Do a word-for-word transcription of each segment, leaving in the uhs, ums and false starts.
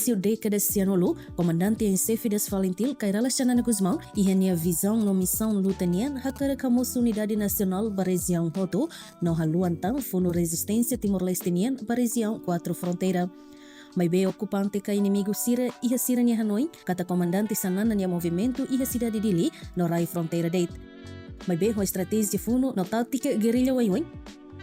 inísiu dékada sianulu, Komandante em Xefe das FALINTIL, Kay Rala Xanana Gusmão, iha nia vizaun no misaun luta nian hakarak hamosu unidade nasionál ba rejiaun hotu, no haluan tan funu rezisténsia Timor-Leste nian ba rejiaun Kuatru Fronteira. Maibé okupante ka inimigu sira iha sira-nia hanoin katak Komandante Xanana nia movimentu iha sidade Dili no rai fronteira de'it. Maibé ho estratéjia funu no tátika gerrilla oioin,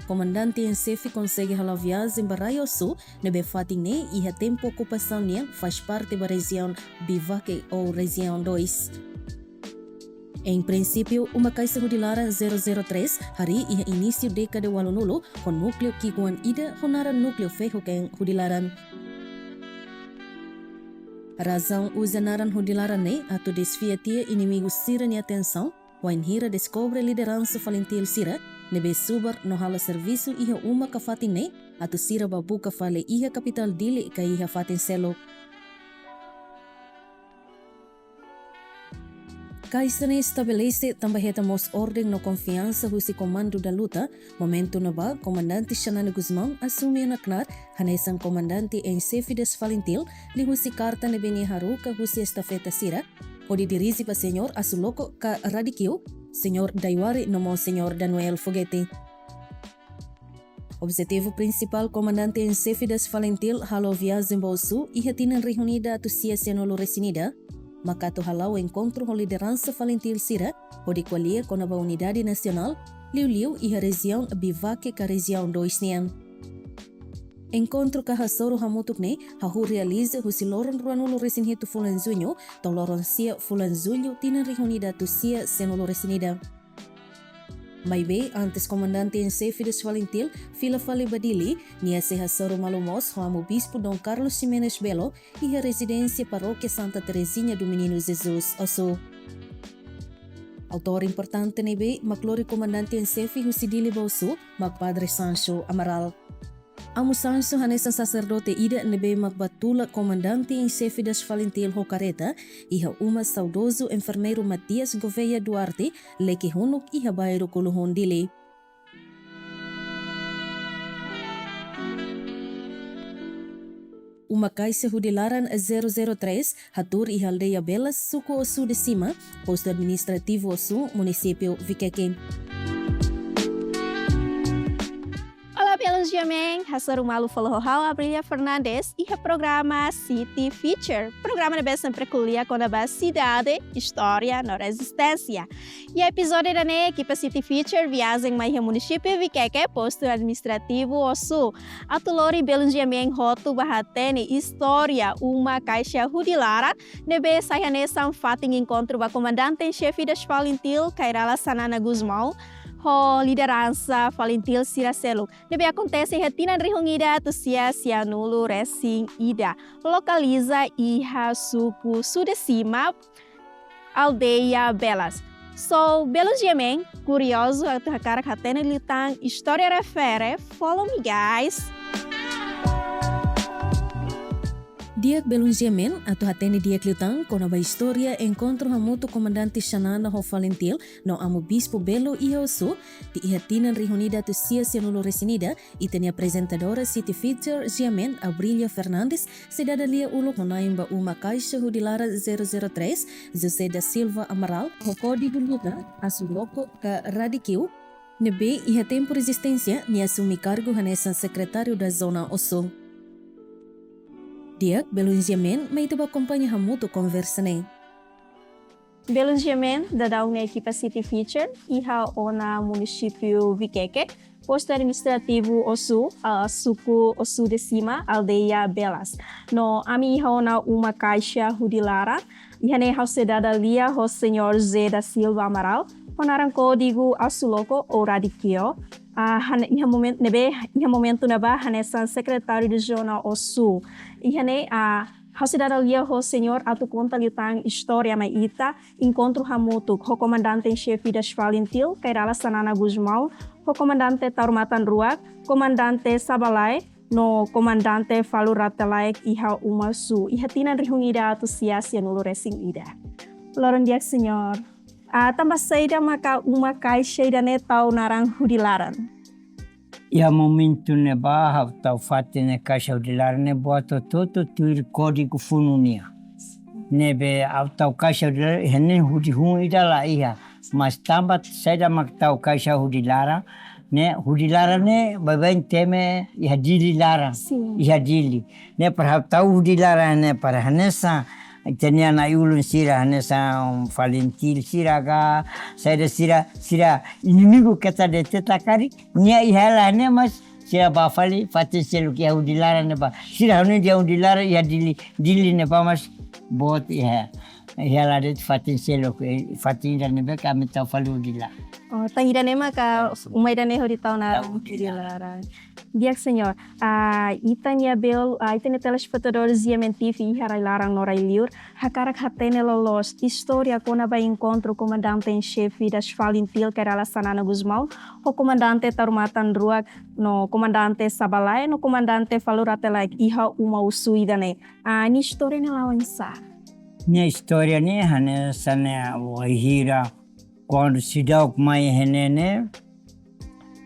Komandante em Xefe konsege hala'o viajen ba rai Osu, ne'ebé fatin ne'e iha tempu okupasaun nian faz parte ba rejiaun Bivake ou rejiaun dois. Em princípio, Uma Kaixa Hudi Laran zero zero três harii iha inísiu dékada ualunulu ho núkleu ki'ikoan ida ho naran Núkleu Fehuk em Hudi Laran. Razaun uza naran Hudi Laran ne'e atu desvia tiha inimigu sira-nia atensaun, wainhira deskobre lideransa FALINTIL sira ne'ebé subar no halo servisu iha uma ka fatin ne'e, atu sira bá buka fali iha kapitál Dili ka iha fatin seluk. Kaixa ne'e estabelese tanba hetan mós orden no konfiansa husi Comando da Luta, momentu ne'ebá Komandante Xanana Gusmão asume ona knaar hanesan Komandante em Xefe das FALINTIL, liuhusi karta ne'ebé nia haruka husi estafeta sira, hodi dirije ba Señór Asuloko ka Radikiu, Señór Daiwari no mós Señór Daniel Foguete. Objetivu prinsipál Komandante em Xefe das FALINTIL halo viajen ba Osu iha tinan rihun ida atus sia sianulu resin ida, maka atu hala'o enkontru ho lideransa FALINTIL sira, hodi ko'alia kona-ba unidade nasionál, liuliu iha rejiaun Bivake ka rejiaun dois nian. Enkontru ka hasoru hamutuk ne'e hahú realiza husi loron ruanulu resin hitu fulan Juñu to'o loron sia fulan Jullu tinan rihun ida atus sia sianulu resin ida. Maibé, antes Komandante em Xefe das FALINTIL fila fali ba Dili, nia sei hasoru malu mós ho Amu Bispu Dom Carlos Ximenes Belo, iha rezidénsia Parókia Santa Terezinha do Menino Jesus, Osu. Autór importante ne'ebé mak lori Komandante em Xefe husi Dili ba Osu, mak Padre Sancho Amaral. Amu Sancho hanesan saserdote ida ne'ebé mak bá tula Komandante em Xefe das FALINTIL ho kareta, iha uma saudozu enfermeiru Matias Gouveia Duarte, Leke Hunuk, iha bairru Kuluhun, Dili. Uma Kaixa Hudi Laran zero zero três hatuur iha aldeia Belas, suku Osu de Cima, postu administrativu Osu, munisípiu Viqueque. Olá, belun G M N, hasoru malu fali ho ha'u Abrilia Fernandes, iha programa City Feature. Programa ne'ebé sempre ko'alia kona-ba sidade, istória no rezisténsia. Iha epizódiu ida-ne'e, ekipa City Feature viajen mai iha munisípiu Viqueque, postu administrativu Osu, atu lori belun G M N hotu bá hatene istória Uma Kaixa Hudi Laran, ne'ebé sai hanesan fatin enkontru ba Komandante em Xefe das FALINTIL, Kay Rala Xanana Gusmão, ho lideransa FALINTIL sira seluk, ne'ebé akontese iha tinan rihun ida atus sia sianulu resin ida, lokaliza iha suku Osu de Cima, aldeia Belas. So, belun G M N, kuriozu atu hakarak hatene liután istória refere, follow me, guys. Di'ak, belun G M N, atu hatene di'ak liután kona-ba istória enkontru hamutuk Komandante Xanana ho FALINTIL no Amu Bispu Belo iha Osu, iha tinan rihun ida atus sia sianulu resin ida, ita-nia aprezentadora City Feature G M N, Abrilia Fernandes, sei dada lia uluk ho nain ba Uma Kaixa Hudi Laran zero zero três, José da Silva Amaral, ho kódigu luta Asuloko ka Radikiu, ne'ebé iha tempu rezisténsia nia asume kargu hanesan sekretáriu da zona Osu. Di'ak, belun G M N, mai ita bá akompaña hamutuk konversa ne'e. Belun G M N, daudaun ne'e ekipa City Feature iha ona munisípiu Viqueque, postu administrativu Osu, ah, suku Osu de Cima, aldeia Belas. No ami iha ona Uma Kaixa Hudi Laran, iha ne'e ha'u sei dada lia ho Señór José da Silva Amaral, ho naran kódigu Asuloko ou Radikiu. Ah, han-, iha momen-, ne'ebé, iha momentu ne'ebá hanesan sekretáriu de zona Osu. Iha ne'e, ah, ha'u sei dada lia ho Señór atu konta liután istória mai ita, enkontru hamutuk ho Komandante em Xefe das FALINTIL, Kay Rala Xanana Gusmão, ho Komandante Taur Matan Ruak, Komandante Sabalae, no Komandante Falu Ratalaek iha uma Osu, iha tinan rihun ida atus sia sianulu resin ida. Loron di'ak, Señór. Ah, tanba saida maka Uma Kaixa ida-ne'e tau naran Hudi Laran? Iha momentu ne'ebá ha'u tau fatin ne'e kaixa hudi laran ne'e buat hotu-hotu tuir kódigu funu nian. Ne'ebé ha'u tau kaixa hudi laran, iha ne'e hudi hun ida la iha. Mas tanba saida mak tau kaixa hudi laran, ne'e hudi laran ne'e baibain temi iha Dili laran. Sin. Iha Dili. Ne'e para ha'u tau hudi laran ne'e para hanesan ita-nia na'i-ulun sira hanesan FALINTIL sira ka, saida sira, sira inimigu keta deteta karik, nia iha hela ne'e mas sira bá fali fatin seluk iha hudi laran ne'ebá. Sira hanu dia hudi laran iha Dili, Dili ne'ebá mas boot iha. Iha hela de'it fatin seluk, eh, fatin ida ne'ebé ke ami tau fali hudi laran. Oh, tan ida-ne'e maka uma ida-ne'e hodi tau naran hudi laran. Di'ak, señór. Ah, ita-nia bel, ah, ita-nia telespetadór GMN TV iha rai-laran no rai-liur, hakarak hatene loloos istória kona-ba enkontru Komandante en Xefe das FALINTIL Kay Rala Xanana Gusmão ho Komandante Taur Matan Ruak no Komandante Sabalae no Komandante Falur Rate Laek iha uma Osu ida-ne'e. Ah, nia istória ne'e la'o oinsá? Nia istória ne'e hanesan ne'e wainhira kuandu seidauk mai iha ne'e ne'e,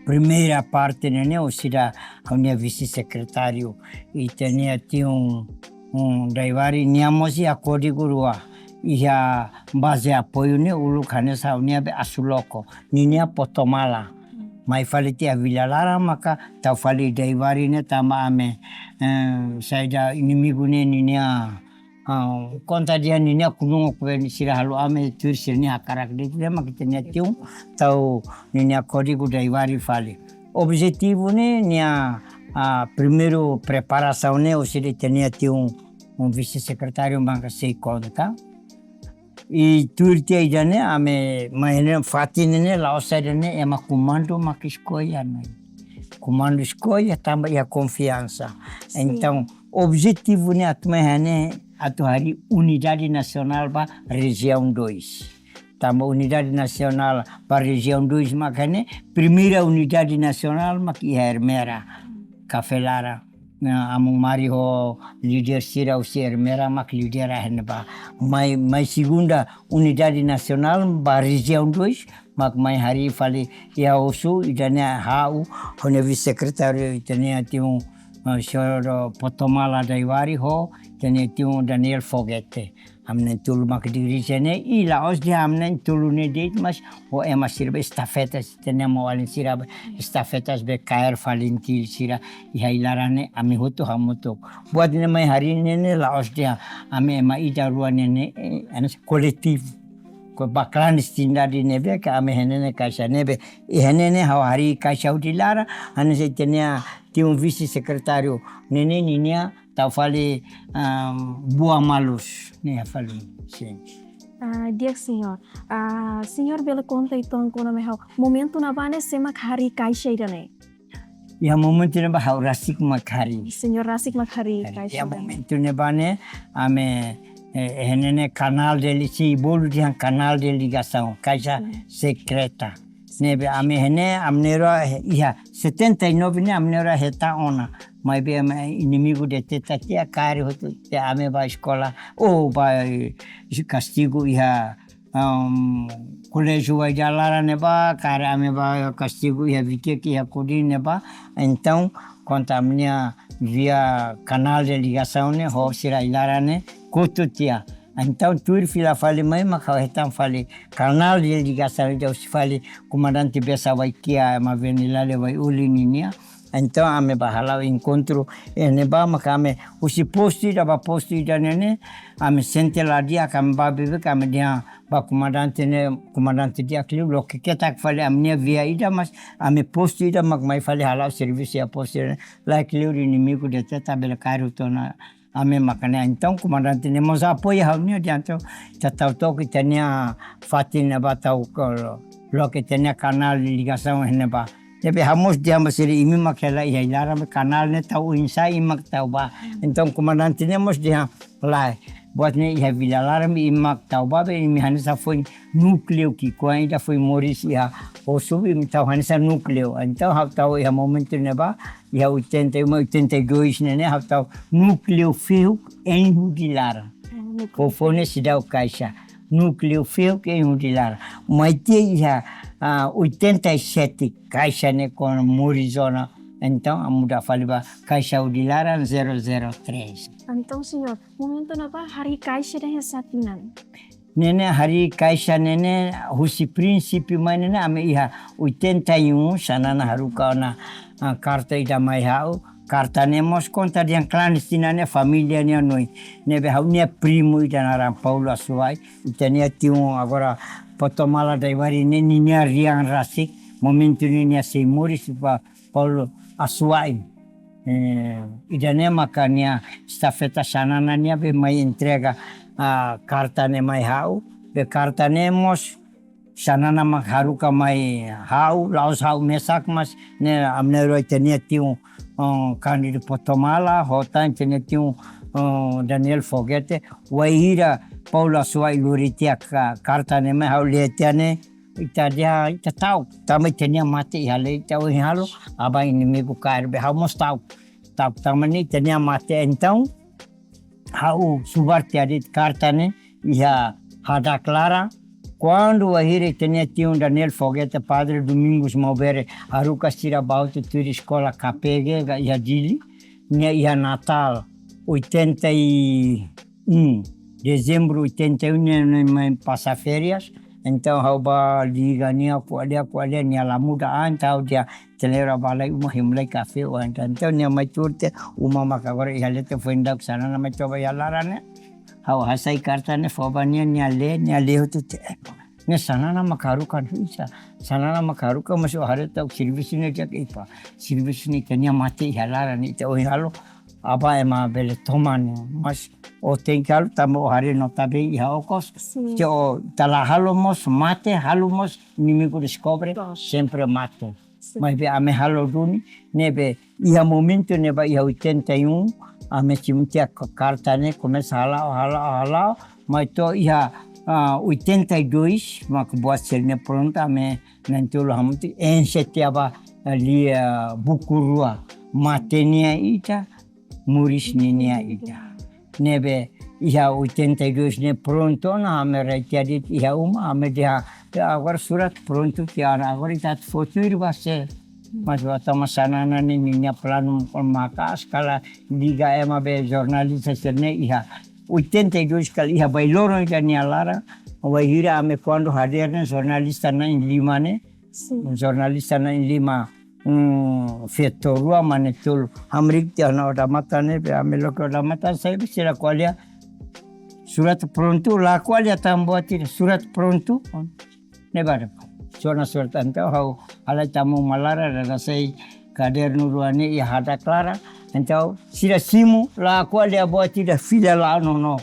primeira parte ne'e ne'e, ha'u seidauk, ha'u-nia vise-sekretáriu, ita-nia tiun, um, Daivari, nia mós iha kódigu rua, iha baze apoiu ne'e uluk hanesan ha'u-nia be Asuloko, ninia Potomala. Mai fali tiha Vila Laran maka tau fali Daivari ne'e tanba ami, eh, saida inimigu ne'e ninia, ah, konta dehan ninia kunung ko ben sira halo ami tuir sira-nia hakarak de'it, ne'e mak ita-nia tiun tau ninia kódigu Daivari fali. Objetivu ne'e nia, ah, primeiru preparasaun ne'e husi ita-nia tiun, um vise-sekretáriu maka sei konta. I tuir tiha ida-ne'e ami mai ne'e fatin ne'e ne'e la'ós saida ne'e ema komandu mak eskolla ne'e. Komandu eskolla tanba iha konfiansa. Sin. Entaun, objetivu ne'e atu mai iha ne'e atu harii unidade nasionál ba rejiaun dois. Tanba unidade nasionál ba rejiaun dois mak iha ne'e, primeira unidade nasionál mak iha Ermera, Kafé Laran. Nah, amu mari ho líder sira husi Ermera mak lidera iha ne'ebá. Mai, mai segunda unidade nasionál ba rejiaun dois, mak mai harii fali iha Osu, ida-ne'e ha'u, ha'u-nia vise-sekretáriu, ita-nia tiun, eh, señór Potomala Daivari ho, ita-nia tiun Daniel Foguete. Ami na'in-tolu mak dirije ne'e, i la'ós dehan ami na'in-tolu ne'e de'it, mas ho ema sira be estafeta, ita-nia maun-alin sira be estafeta be kaer FALINTIL sira iha ai-laran ne'e ami hotu hamutuk. Buat ne'e mai harii ne'e ne'e la'ós dehan ami ema ida rua ne'e ne'e, eh, hanesan koletivu. Ko ba klandestinidade ne'ebé ke ami iha ne'e ne'e kaixa ne'ebé. Iha ne'e ne'e ha'u harii kaixa hudi laran, hanesan ita-nia tiun vise-sekretáriu ne'e ne'e ninia tau fali, ah, buah malus ne'e fali. Sin. Ah, di'ak, señór. Ah, señór bele konta uitoan kona-ba ha'u momentu ne'ebá ne'e sé mak harii kaixa ida-ne'e? Iha momentu ne'ebá ha'u rasik mak harii. Señór rasik mak harii kaixa ida-ne'e. Iha momentu ne'ebá ne'e ami, eh, iha ne'e ne'e kanál de li-, sei bolu dehan kanál de ligasaun, kaixa sekreta. Ne'ebé ami iha ne'e, ami na'in-rua iha setenta e nove ne'e ami na'in-rua hetan ona. Maibé ami inimigu deteta tiha, kaer hotu tiha ami ba eskola. Ou ba, eh, kastigu iha, um, koléjiu Waidalara ne'ebá, kaer ami ba kastigu iha Viqueque iha Codil ne'ebá. Entaun, konta ami-nia via kanál de ligasaun ne'e, ho sira ai-laran ne'e, kotu tiha. Entaun, tuir fila fali mai, mak ha'u hetan fali kanál de ligasaun ida husi fali Komandante Bessa Waikia, ema Venilale Waiuli ninia. Entaun, ami bá hala'o enkontru, eh, ne'ebá, mak ami husi postu ida ba postu ida ne'e ne'e, ami sente la di'ak, ami bá beibeik, ami dehan ba komandante ne'e, komandante di'ak liu, loke ketak fali ami-nia via ida, mas ami postu ida, mak mai fali hala'o servisu iha postu ida ne'e, lae liu inimigu deteta bele kaer hotu ona ami maka ne'e. Entaun, komandante ne'e mós apoiu ha'u-nia dehan entaun, ita tau took ita-nia fatin ne'ebá tau ko-, loke ita-nia kanál de ligasaun ne'ebá. Ne'ebé ha'u mós dehan ba sira imi mak hela iha ai-laran be kanál ne'e tau oinsá imi mak tau bá. Entaun, komandante ne'e mós dehan lae. Buat ne'e iha Vila Laran be imi mak tau bá be imi hanesan foin núkleu ki'ikoan ida foin moris iha Osu be imi tau hanesan núkleu. Entaun, ha'u tau iha momentu ne'ebá, iha oitenta e um, oitenta e dois ne'e ne'e, ha'u tau núcleo Ferro em Hudi Laran. Ah, núcleo. Foufoun ne'e seidauk kaixa. Núcleo Ferro em Hudi Laran. Mai tiha iha, ah, oitenta e sete kaixa ne'e kona moris ona. Entaun, ah, muda fali ba kaixa hodi laran zero zero três. Entaun, señór, momentu ne'ebá harii kaixa ne'e iha sá tinan? Ne'e ne'e harii kaixa ne'e ne'e husi prinsípiu mai ne'e ne'e ami iha oitenta e um, Xanana haruka ona, ah, karta ida mai ha'u, karta ne'e mós konta dehan klandestina ne'e família nia hanoin. Ne'ebé ha'u-nia primu ida naran Paulo Asuai, ita-nia tiu agora Potomala Daiwari ne'e ninia rian rasik, momentu ne'e nia sei moris ba Paulo Asuai. Eh, ida-ne'e maka nia estafeta Xanana nian be mai entrega, ah, karta ne'e mai ha'u, be karta ne'e mós Xanana mak haruka mai ha'u, la'ós ha'u mesak, mas ne'e ami na'in-rua ita-nia tiu, um, Cândido Potomala, ho tan ita-nia tiu, um, Daniel Foguete, wainhira Paulo Asuai lori tiha ka-, karta ne'e mai ha'u lee tiha ne'e, ita dehan, ita ta'uk, tanba ita-nia mate iha leten, ita ohin halo, aban inimigu kaer be ha'u mós ta'uk. Ta'uk tanba ne'e ita-nia mate, entaun, ha'u subar tiha de'it karta ne'e iha hadak laran. Kuandu wainhira ita-nia tiu Daniel Foguete, Padre Domingos Maubere, haruka sira ba hotu tuir eskola K P G ka iha Dili, nia iha Natál oitenta e um, dezembru oitenta e um, nia, nia mai pasa férias. Entaun, ha'u bá liga nia, ko'alia, ko'alia, nia la muda an, entaun nia aselera bá lai uma hemu lai kafé, o entaun, entaun nia mai tuur tiha, uma maka agora iha leten, foin daudauk Xanana mai toba iha laran ne'e. Ha'u hasai karta ne'e fó ba nia, nia lee, nia lee hotu tiha. Ne'e Xanana maka haruka, husi Xanana maka haruka, mas ó haree ta'uk servisu ne'e di'ak, epá. Servisu ne'e ita-nia mate iha laran ne'e, ita ohin halo, aban ema bele toman, mas ó tenke halo tanba ó haree nota bem iha okos. Sin. Se ó, ita la halo mós mate, halo mós inimigu deskobre, Tos. sempre mate. Sin. Maibé ami halo duni, ne'ebé iha momentu ne'ebá iha oitenta e um, ami simu tiha ka-, karta ne'e komesa hala'o, hala'o, hala'o, mai to'o iha, ah, oitenta e dois, mak buat sira-ne'e prontu, ami na'in-tolu hamutuk enxe tiha ba, ah, lia, ah, buku rua, mate nian ida, moris ninia ida. Ne'ebé iha oitenta e dois ne'e prontu ona, ami rai tiha de'it iha uma, ami dehan, "Ya, agora surat prontu tiha ona, agora ita atu fó tuir ba sé." Mas bá tama Xanana ne'e ninia planu maka'as, kala liga ema be jornalista sira-ne'e iha oitenta e dois kala iha bailoron ida nia laran, wainhira ami kuandu hadeer ne'e jornalista na'in-lima ne'e, Sin. jornalista na'in-lima, mm, feto rua, mane tolu. Hamriik tiha ona odamatan ne'e, be ami loke odamatan, sai be sira ko'alia. Surat prontu, la ko'alia tan buat ida, surat prontu. Ne'ebá de'it. Sona surat entaun ha'u halai tama uma laran, dada sai kadernu rua ne'e iha hadak laran. Entaun sira simu, la ko'alia buat ida, fila la nonook.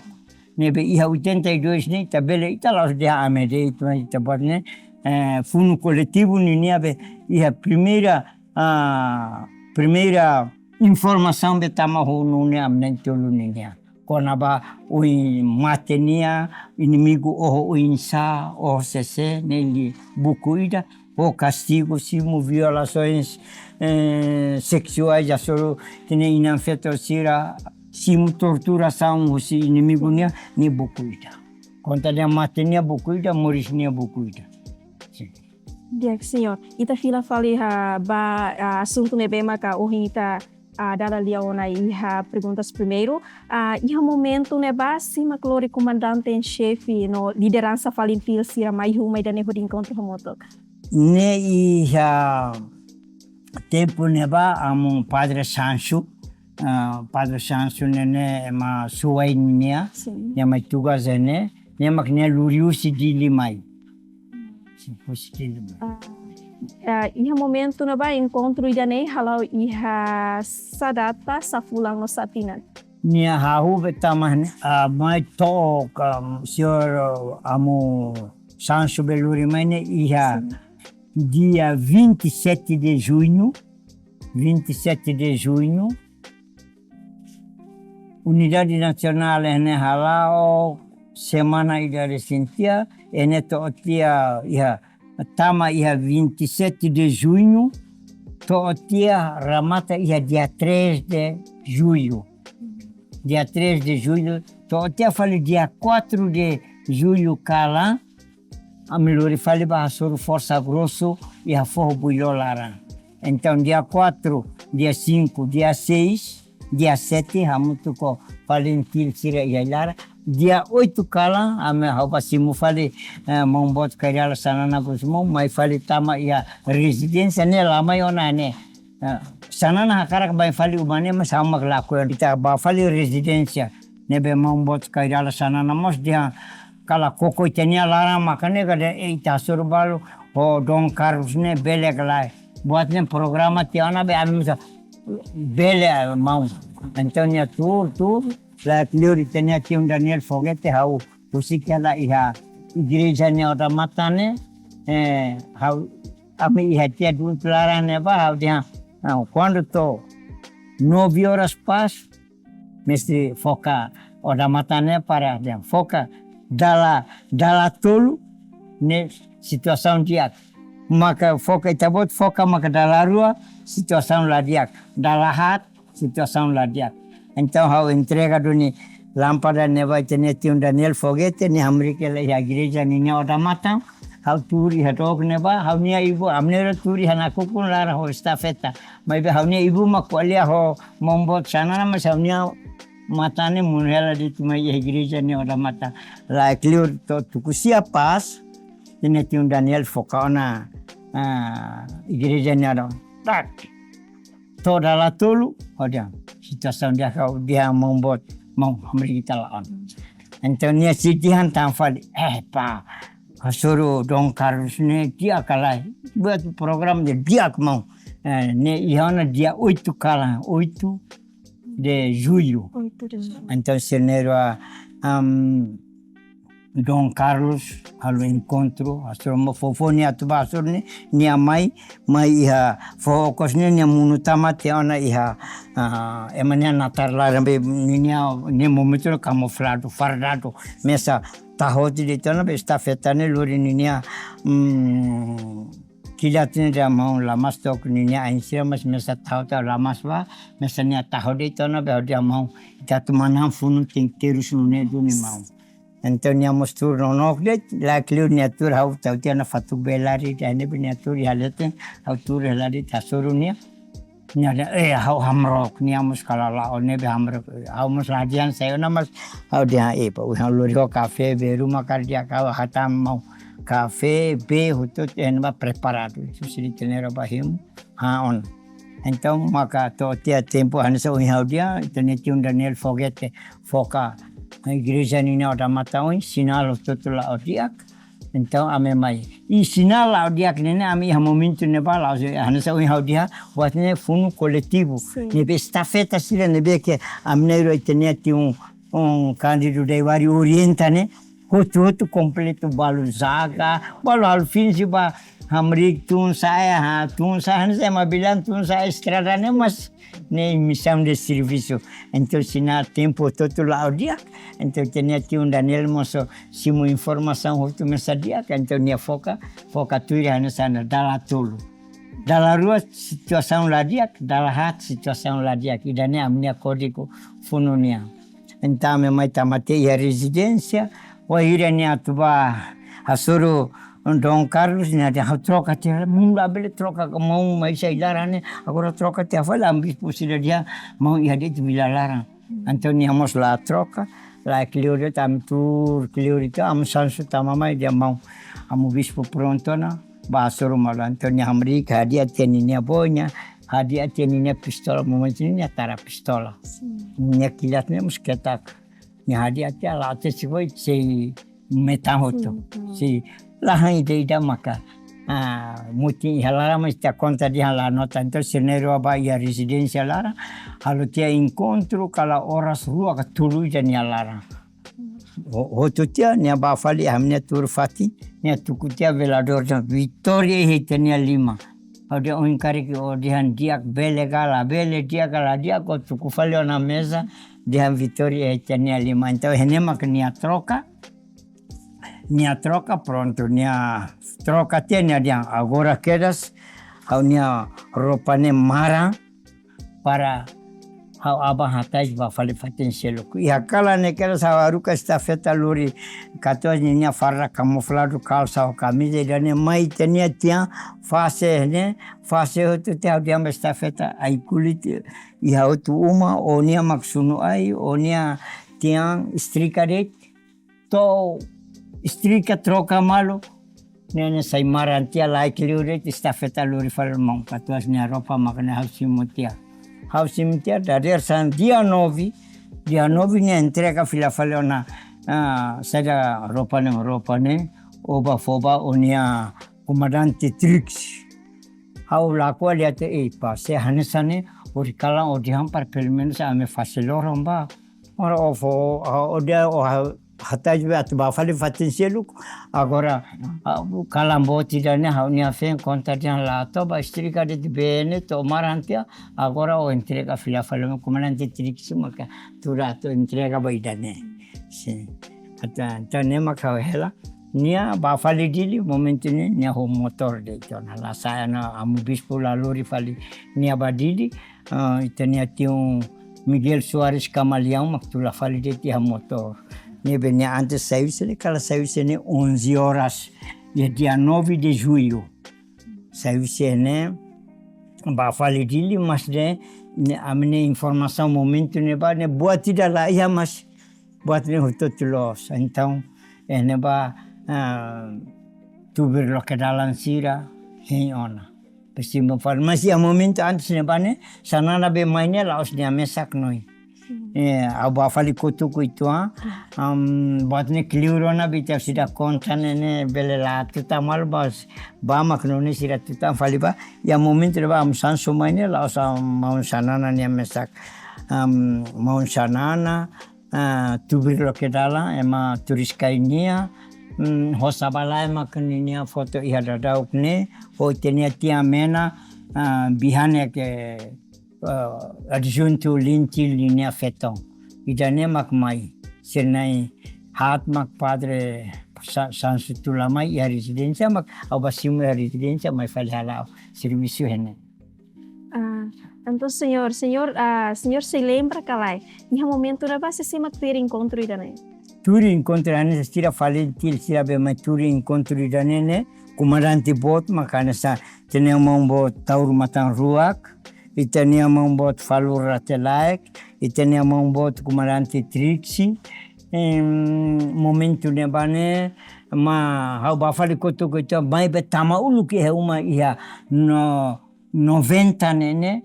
Ne'ebé iha oitenta e dois ne'e, ita bele, ita la'ós dehan ami de'it, ita buat ne'e, eh, funu koletivu ninia be, iha primeira, ah, primeira informasaun be tama ho nune'e ami na'in-tolu ninia. Kona-ba oin mate nian, inimigu oho oinsá, oho sé-sé, ne'e liu buku ida, ho kastigu, simu violações, eh, sexuais, hasoru, ita-nia inan-feton sira, simu torturasaun husi inimigu nian, ne'e buku ida. Konta dehan mate nian buku ida, moris nian buku ida. Sin. Di'ak, señór. Ita fila fali ha ba, ah, asuntu ne'ebé maka ohin ita, ah, dada lia ona iha perguntas primeiru. Ah, iha momentu ne'ebá, sé mak lori komandante en xefe no lideransa FALINTIL sira mai iha uma ida-ne'e hodi enkontru hamutuk? Ne'e iha tempu ne'ebá, amu Padre Sancho, ah, Padre Sancho ne'e ne'e ema Suai nian, Sin. nia mai tugas iha ne'e, nia mak nia lori husi Dili mai. Sin, husi Dili mai. Ah, ah, iha momentu ne'ebá enkontru ida-ne'e hala'o iha sá data, sá fulan no sá tinan? Nia hahú be tama ne'e, ah, mai to'o ka, señór, ah, amu Sancho be lori mai ne'e iha Sin. dia vinte e sete de junho, vinte e sete de junho, Unidade Nasionál ne'e hala'o semana ida resin tiha, ne'e to'o tiha iha, tama iha vinte e sete de junho, to'o tiha remata iha dia três de julho. Dia três de julho, to'o tiha fali dia quatro de julho kalan, ami lori fali ba hasoru forsa grosu iha foho Builo laran. Entaun dia quatro, dia cinco, dia seis, dia sete hamutuk ho FALINTIL sira iha ai-laran. Dia oito kalan ami, ha'u ba simu fali, eh, maun boot Kay Rala Xanana Gusmão, mai fali tama iha rezidénsia ne'e, la mai ona ne'e. Eh, Xanana hakarak mai fali uma ne'e, mas ha'u mak lakohi, ita ba fali rezidénsia. Ne'ebé maun boot Kay Rala Xanana mós dehan kala koko ita-nia laran maka ne'e, karik ita hasoru balu ho Dom Carlos ne'e bele ka lae. Buat ne'e programa tiha ona be, ami mós bele, maun. Entaun nia tuur, tuur, la kleur ita-nia tiun Daniel Foguete, ha'u husik hela iha igreja nia odamatan ne'e, eh, ha'u, ami iha tiha du'ut laran ne'ebá, ha'u dehan, ah, kuandu to'o nove horas pas, mestre foka odamatan ne'e para dehan, foka dala, dala tolu ne'e situasaun di'ak. Maka foka, ita-boot foka maka dala rua situasaun la di'ak. Dala haat situasaun la di'ak. Entaun ha'u entrega duni lámpada ne'ebá ita-nia tiun Daniel Foguete, nia hamriik hela iha igreja ninia odamatan. Ha'u tuur iha dook ne'ebá, ha'u-nia ibun, ami na'in-rua tuur iha nakukun laran ho estafeta. Maibé ha'u-nia ibun mak ko'alia ho maun boot Xanana, mas ha'u-nia matan ne'e monu hela de'it mai iha igreja nia odamatan. La kleur to'o tuku sia pas, ita-nia tiun Daniel foka ona, ah, igreja nia odamatan. Tak. To'o dala tolu, ha'u dehan, situasaun di'ak, ha'u dehan maun boot, maun, hamriik ita la'o ona. Entaun nia sei dehan tan fali, eh, pá, hasoru Dom Carlos ne'e di'ak ka lae. Buat programa ne'e di'ak, maun. Eh, ne'e iha ona dia oito kalan, oito de julho. Oito de julho. Entaun sira na'in-rua, am, Dom Carlos halo enkontru, hasoru, maun, fó, fó nia atu ba hasoru ne'e, nia mai, mai iha foho okos ne'e, nia monu tama tiha ona iha, ah, ema nia natar laran be, ninia, ne'e momentu ne'e kamufladu, fardadu, mesak taho tiha de'it ona be estafeta ne'e lori ninia, mm, kilat ne'e dehan maun, la mas took ninia ain sira, mas mesak taho tiha, la mas bá, mesak nia taho de'it ona be, ha'u dehan maun, ita atu manán funu tenke terus nune'e duni, maun. Entaun nia mós tuur nonook de'it, la kleur nia tuur, ha'u tau tiha ona fatuk bee lari, dehan ne'ebé nia tuur iha leten, ha'u tuur hela de'it hasoru nia. Nia dehan, eh, ha'u hamrook, nia mós kala la'o ne'ebé hamrook, ha'u mós la dehan sai ona, mas ha'u dehan, eh, pá, ohin ha'u lori ho kafé, bee ruma karik di'ak, ha'u hatán maun, kafé, bee, hotu-hotu iha ne'ebá preparadu. Entaun sira na'in-rua bá hemu, ha'u ona. Entaun maka to'o tiha tempu hanesan ohin ha'u dehan, ita-nia tiun Daniel Foguete foka igreja ninia odamatan oin, sinál hotu-hotu la'o di'ak. Entaun ami mai. I sinál la'o di'ak ne'e ne'e ami iha momentu ne'ebá la'ós, hanesan ohin ha'u dehan, buat ne'e funu koletivu. Sin. Ne'ebé estafeta sira ne'ebé ke ami na'in-rua ita-nia tiun, um, Cândido Daiwari orienta ne'e, hotu-hotu kompletu, balu zaga, balu halo finje ba hamriik tun sa'e, ha, tun sa'e, hanesan ema bilang tun sa'e estrada ne'e, mas ne'e misaun de servisu. Entaun sinál tempu hotu-hotu la'o di'ak. Entaun ita-nia tiun Daniel mós simu informasaun hotu mesak di'ak. Entaun nia foka, foka tuir hanesan dala tolu. Dala rua situasaun la di'ak, dala haat situasaun la di'ak. Ida-ne'e ami-nia kódigu funu nian. Entaun ami mai tama tiha iha rezidénsia, wainhira nia atu bá hasoru Dom Carlos, nia dehan ha'u troka tiha, maun, labele troka, maun mai sai laran ne'e, agora troka tiha fali, amu bispu sira dehan maun iha de'it vila laran. Entaun nia mós la troka, la kleur de'it, ami tuur kleur de'it, amu sansu tama mai dehan maun, amu bispu prontu ona, bá hasoru malu. Entaun nia hamriik, hadi'a tiha ninia boina, hadi'a tiha ninia pistola, momentu ne'e nia tara pistola. Sin. Nia kilat ne'e mós ketak. Nia hadi'a tiha, la'o tiha, sei foin, sei metan hotu. Sin, sin. Sei, la han ida-ida maka. Ah, mutin iha laran, mas ita konta dehan la nota. Entaun sira na'in-rua bá iha rezidénsia laran, halo tiha enkontru kala oras rua ka tolu ida nia laran. Ho-, hotu tiha, nia bá fali, ami-nia tuur fatin, nia tuku tiha veladór dehan vitória iha ita-nia liman. Ha'u dehan ohin karik ó dehan di'ak bele ka la bele, di'ak ka la di'ak, ó tuku fali ona meza, dehan vitória iha ita-nia liman. Entaun, iha ne'e maka nia troka, nia troka, prontu, nia troka tiha, nia dehan agora kedas, ha'u-nia roupa ne'e maran, para Ha'u aban hatais ba fali fatin seluk. Iha kalan ne'e kedas ha'u haruka estafeta lori katuas ninia farda kamufladu, kalsa ho kamiza, ida-ne'e mai ita-nia tian fase ne'e, fase hotu tiha ha'u dehan ba estafeta ai-kulit iha hotu uma, ó-nia mak sunu ai, ó-nia tian estrika de'it, to'o estrika troka malu, ne'e ne'e sai maran tiha, lae liu de'it, estafeta lori fali maun katuas nia roupa mak ne'e ha'u simu tiha. Ha'u simu tiha, dadeer-saan dia nove, dia nove nia entrega fila fali ona, ah, saida roupa ne'e, roupa ne'e, ó bá fó ba ó-nia komandante Trix. Ha'u lakohi lia tiha, ei, pá, se hanesan ne'e, hori kalan ó dehan para pelumenus ami fase loron ba. Ora ó fó, ó, ó dehan ó ha-, hatais be atu ba fali fatin seluk. Agora, ah, kalan boot ida-ne'e ha'u-nia feen konta dehan la to'o ba estrika de'it bee ne'e to'o maran tiha. Agora ó entrega fila fali komandante Trix maka tuur atu entrega ba ida-ne'e. Sin. Atu, entaun ne'e maka hela. Nia ba fali Dili, momentu ne'e nia ho motór de'it ona. La sa'e ona amu bispu la lori fali nia ba Dili. Ah, ita-nia tiu Miguel Soares Camaleão mak tula fali de'it iha motór. Ne'ebé nia antes sai husi ne'e, kala sai husi ne'e onze horas, iha dia nove de julho. Sai husi ne'e ba fali Dili, mas ne'e, ne'e ami-nia informasaun momentu ne'ebá ne'e buat ida la iha, mas buat ne'e hotu-hotu loos. Entaun, eh, ne'ebá, ah, tubir loke dalan sira hein ona. Pasti ba fali, mas iha momentu antes ne'ebá ne'e, Xanana be mai ne'e la'ós nia mesak no. Hmm. Eh, ha'u ba fali kotuk uitoan, hmm, am, buat ne'e kleur ona, be ita seidauk konta ne'e, ne'e bele la tutan malu, mas ba mak nune'e sira tutan fali ba. Iha momentu ne'ebá amu Sansu mai ne'e, la'ós amu maun Xanana nia mesak. Am, maun Xanana, ah, tubir loke dalan, ema turis kai nia, mm, ho Sabalae mak ninia foto iha daudauk ne'e, ho ita-nia tian Mena, ah, Bihane ke, ah, adjuntu Lintil ninia feton. Ida-ne'e mak mai, sira na'in haat mak Padre Sa-, Sansu tula mai iha rezidénsia mak, ha'u ba simu iha rezidénsia mai fali hala'o servisu iha ne'e. Ah, entaun, señór, señór, ah, señór sei lembra ka lae, iha momentu ne'ebá sé-sé mak tuir enkontru ida-ne'e? Tuir enkontru hanesan sira Falintil, sira be mai tuir enkontru ida-ne'e ne'e, komandante boot mak hanesan ita-nia maun boot Taur Matan Ruak, ita-nia maun boot Falur Ratelaek, ita-nia maun boot komandante Triksi. Em, momentu ne'ebá ne'e, ma ha'u ba fali kotuk uitoan, maibé tama uluk iha uma iha no noventa ne'e ne'e,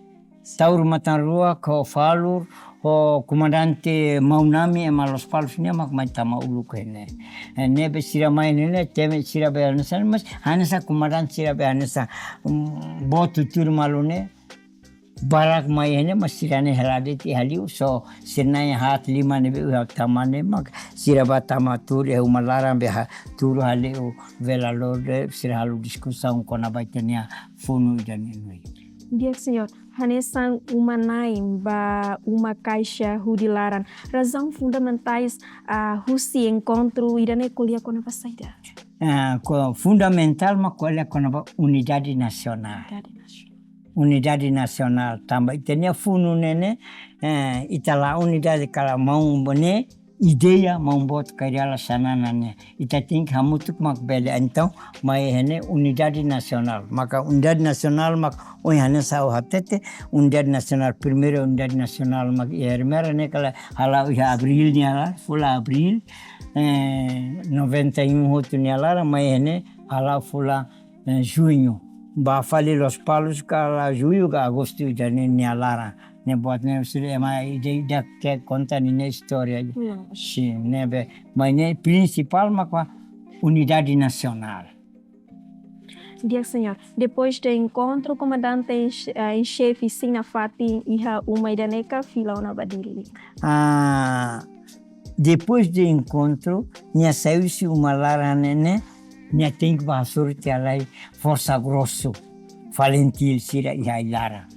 Taur Matan Ruak ho Falur, ho komandante Maunami ema Lospalos nian mak mai tama uluk iha ne'e. Eh, ne'ebé sira mai ne'e ne'e, temi sira be hanesan, mas hanesan komandante sira be hanesan, mm, boot tuur malu ne'e, barak mai iha ne'e, mas sira ne'e hela de'it iha li'ur, só sira na'in haat lima ne'ebé ha'u tama ne'e mak sira ba tama tuur iha uma laran be ha-, tuur hale'u veladór de'it, sira halo diskusaun kona-ba ita-nia funu ida-ne'e. Di'ak, señór. Hanesan uma-na'in ba uma kaixa hudi laran, razaun fundamentais, ah, husi enkontru ida-ne'e ko'alia kona-ba saida? Ah, ko-, fundamentál mak ko'alia kona-ba unidade nasionál. Unidade nasionál. Unidade nasionál. Tanba ita-nia funu ne'e ne'e, eh, ita la unidade kala maun boot ne'e, ideia maun boot Kay Rala Xanana ne'e. Ita tenke hamutuk mak bele. Entaun, mai iha ne'e unidade nasionál. Maka unidade nasionál mak ohin hanesan ha'u hatete, unidade nasionál, primeira unidade nasionál mak iha Ermera ne'e kala hala'o iha Abríl nia laran, fulan Abríl, eh, noventa e um hotu nia laran, mai iha ne'e hala'o fulan, eh, Juñu. Ba fali Lospalos kala Juñu ka Agostu ida-ne'e nia laran. Ne'e buat ne'e sira ema ida-idak ke konta ninia istória. Loos. Sin, ne'ebé, mai ne'e prinsipál mak ba unidade nasionál. Di'ak, señór. Depois de enkontru, komandante em, eh, em chefe sei nafatin iha uma ida-ne'e ka fila ona ba Dili? Ah, depois de enkontru, nia sai husi uma laran ne'e ne'e, nia tenke ba hasoru tiha lai Forsa Grosu, Falintil sira iha ai-laran.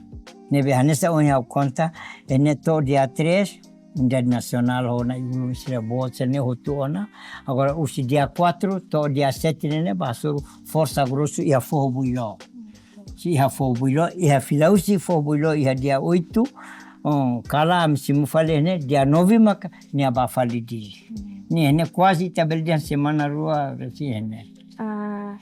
Ne'ebé hanesan ohin ha'u konta, ne'e to'o dia três, unidade nasionál ho na'i-ulun sira boot sira ne'e hotu ona. Agora husi dia quatro to'o dia sete ne'e ne'e ba hasoru Forsa Grosu iha Foho Builó. Sei iha Foho Builó, iha fila husi Foho Builó iha dia oito, Oh, kala ami simu fali ne'e, dia nove maka nia bá fali Dili. Hmm. Ne'e, ne'e kuaze ita bele dehan semana rua resin ne'e. Ah,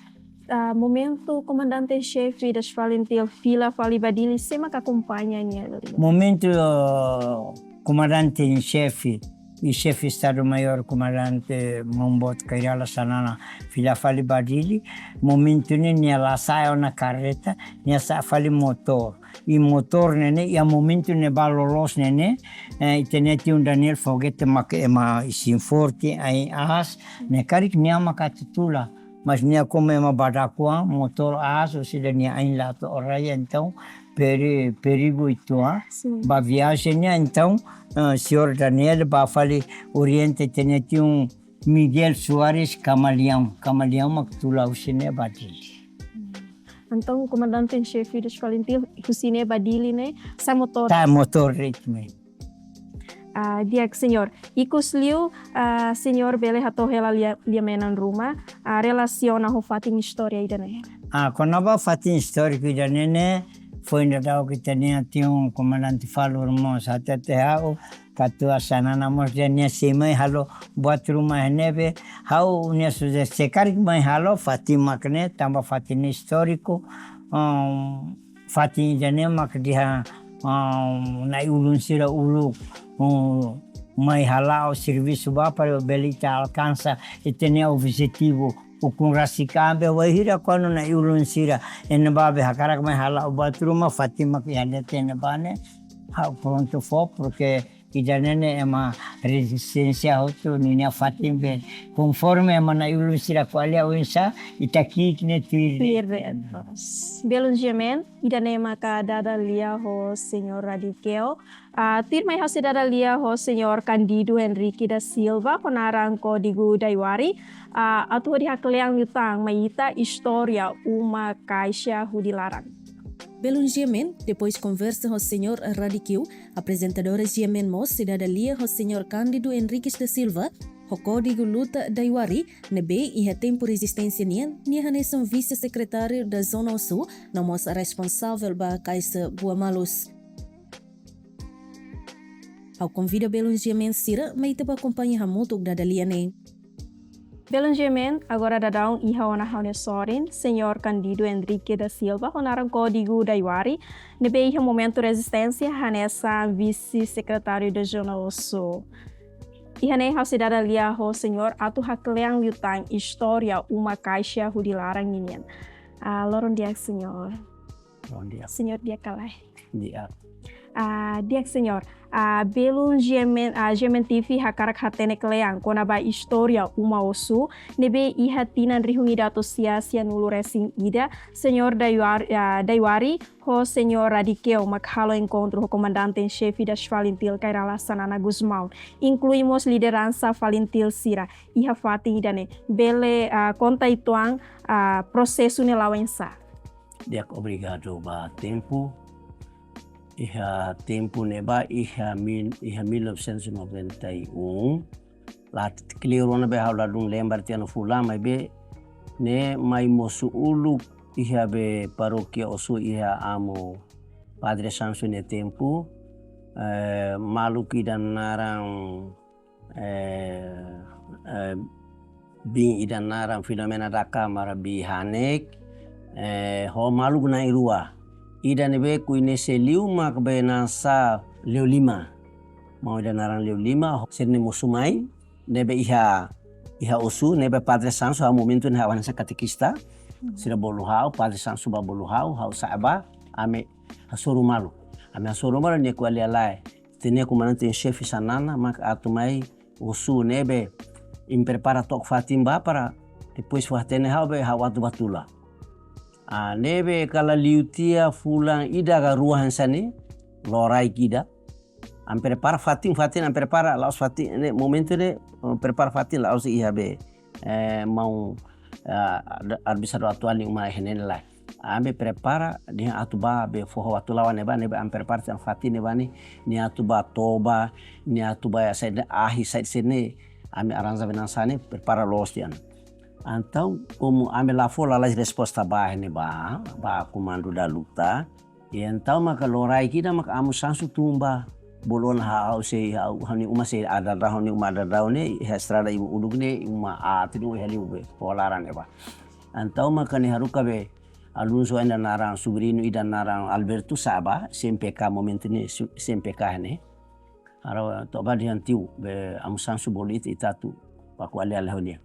ah, momentu Komandante em Xefe das FALINTIL fila fali ba Dili, sé maka akompaña nia? Momentu, oh, Komandante em Xefe i Xefe Estadu Maiór Komandante Maun Boot Kay Rala Xanana fila fali ba Dili, momentu ne'e nia la sa'e ona karreta, nia sa'e fali motór. I motór ne'e ne'e, iha momentu ne'ebá loloos ne'e ne'e, eh, ita-nia tiu Daniel foguete mak ema isin forte, ain aas, ne'e karik nia maka atu tula. Mas nia komu ema badak oan, motór aas, ou seja, nia ain la to'o rai, entaun peri-, perigu uitoan. Sin. Ba viajen nian, entaun, eh, señór Daniel bá fali orienta ita-nia tiu Miguel Soares Camaleão. Camaleão mak tula husi ne'e ba Dili. Entaun, Komandante em Xefe das FALINTIL husi ne'e ba Dili ne'e sa'e motór? Sa'e motór de'it mai. Ah, di'ak, señór. Ikus liu, ah, señór bele hato'o hela lia, lia-menan ruma, ah, relasiona ho fatin istória ida-ne'e? Ah, kona-ba fatin istóriku ida-ne'e ne'e, foin daudauk ita-nia tiu Komandante Falur mós hatete ha'u, Katuas Xanana mós dehan nia sei mai halo buat ruma iha ne'ebé, ha'u-nia sujestaun se karik mai halo fatin mak ne'e, tanba fatin ne'e istóriku, um, fatin ida-ne'e mak dehan, um, na'i-ulun sira uluk, um, mai hala'o servisu ba para bele ita alkansa ita-nia objetivu. Ukun rasik an be wainhira kuandu na'i-ulun sira iha ne'ebá be hakarak mai hala'o buat ruma, fatin mak iha leten ne'ebá ne'e, ha'u prontu fó, porque ida-ne'e ne'e ema rezisténsia hotu ninia fatin be. Konforme ema na'i-ulun sira ko'alia oinsá, ita ki'ik ne'e tuir. Tuir de'it. Belun Giamen, ida-ne'e maka dada lia ho señór Radikeo. Ah, tuirmai ha'u sei dada lia ho señór Cândido Henrique da Silva, ho naran kódigu Daiwari, ah, atu hodi haklean liután mai ita istória uma kaixa hudi laran. Belun Giamen, depois konversa ho señór Radikeo, aprezentadora Giamen mós sei dada lia ho señór Cândido Henriques da Silva, ho kódigu luta Daiwari, ne'ebé iha tempu rezisténsia nian, nia hanesan vise-sekretáriu da Zona Osu, no mós responsavel ba Kaixa Buamalus. Ha'u konvida belun Giamen sira mai ita bá akompaña hamutuk dada lia ne'e. Belun Giamen, agora daudaun iha ona ha'u-nia sorin, señór Cândido Henrique da Silva, ho naran kódigu Daiwari, ne'ebé iha momentu rezisténsia hanesan vise-sekretáriu da Zona Osu. Iha ne'e ha'u sei dada lia ho señór atu haklean liután istória uma kaixa hudi laran ninian. Ah, loron di'ak, señór. Loron di'ak. Señór di'ak ka lae? Di'ak. Ah, di'ak, señór. Ah, belun Giamen, ah, Giamen T V hakarak hatene klean kona-ba istória uma Osu, ne'ebé iha tinan rihun ida atus sia sianulu resin ida, señór Daiwar-, ah, Daiwari ho señór Radikeo mak halo enkontru ho Komandante em Xefe das FALINTIL Kay Rala Xanana Gusmão. Inklui mós lideransa FALINTIL sira iha fatin ida-ne'e. Bele, ah, konta uitoan, ah, prosesu ne'e la'o oinsá? Di'ak, obrigadu ba tempu. Iha tempu ne'ebá, iha mil, iha mil novecentos e noventa e um, la kleur ona be ha'u ladún lembra tiha ona fulan, maibé ne'e mai mosu uluk iha be parókia Osu iha amu Padre Sansu nia tempu, eh, maluk ida naran, eh, eh, biin ida naran Filomena da Câmara Bihanek, eh, ho maluk na'in-rua. Ida ne'ebé koñese liu mak be naran Leo Lima. Maun ida naran Leo Lima, ho sira-ne'e mosu mai, ne'ebé iha, iha Osu, ne'ebé Padre Sansu, ha'u momentu ne'e ha'u hanesan katekista. Hmm. Sira bolu ha'u, Padre Sansu bá bolu ha'u, ha'u sa'e bá, ami hasoru malu. Ami hasoru malu, nia ko'alia lae. Ita-nia Komandante em Xefe Xanana mak atu mai Osu ne'ebé imi prepara took fatin bá para depois fó-hatene ha'u be ha'u atu bá tula. Ah, ne'ebé kala liu tiha fulan ida ka rua hanesan ne'e, loraik ida. Ami prepara fatin, fatin, ami prepara la'ós fatin, ne'e momentu ne'e, eh, prepara fatin la'ós iha be, eh, maun, eh, ad-, administradór atuál nia uma iha ne'e lae. Ami prepara, nia atu bá be foho atu lawan ne'ebá, ne'ebé ami prepara tiha ona fatin ne'ebá ne'e, nia atu bá toba, nia atu bá saida, ahi saida sira-ne'e, ami arranja be hanesan ne'e, prepara loos tiha ona. Entaun, komu ami la fó lalais resposta ba ne'ebá, ba komandu da luta, Entaun maka loraik ida maka Amu Sansu tun ba, bolu ona ha'u sei, ha'u, ha'u-nia uma sei aat daudaun, ha'u-nia uma aat daudaun ne'e, iha estrada ibu uluk ne'e, uma aat ne'e, iha liu be, fó laran ne'ebá. Entaun maka nia haruka be, alunsu ida naran, subriñu ida naran Alberto sa'e ba, C M P K momentu ne'e, su-, C M P K ne'e. Ha'u to'o ba dehan tiu, be Amu Sansu bolu ita, ita atu ba ko'alia lai ho nia.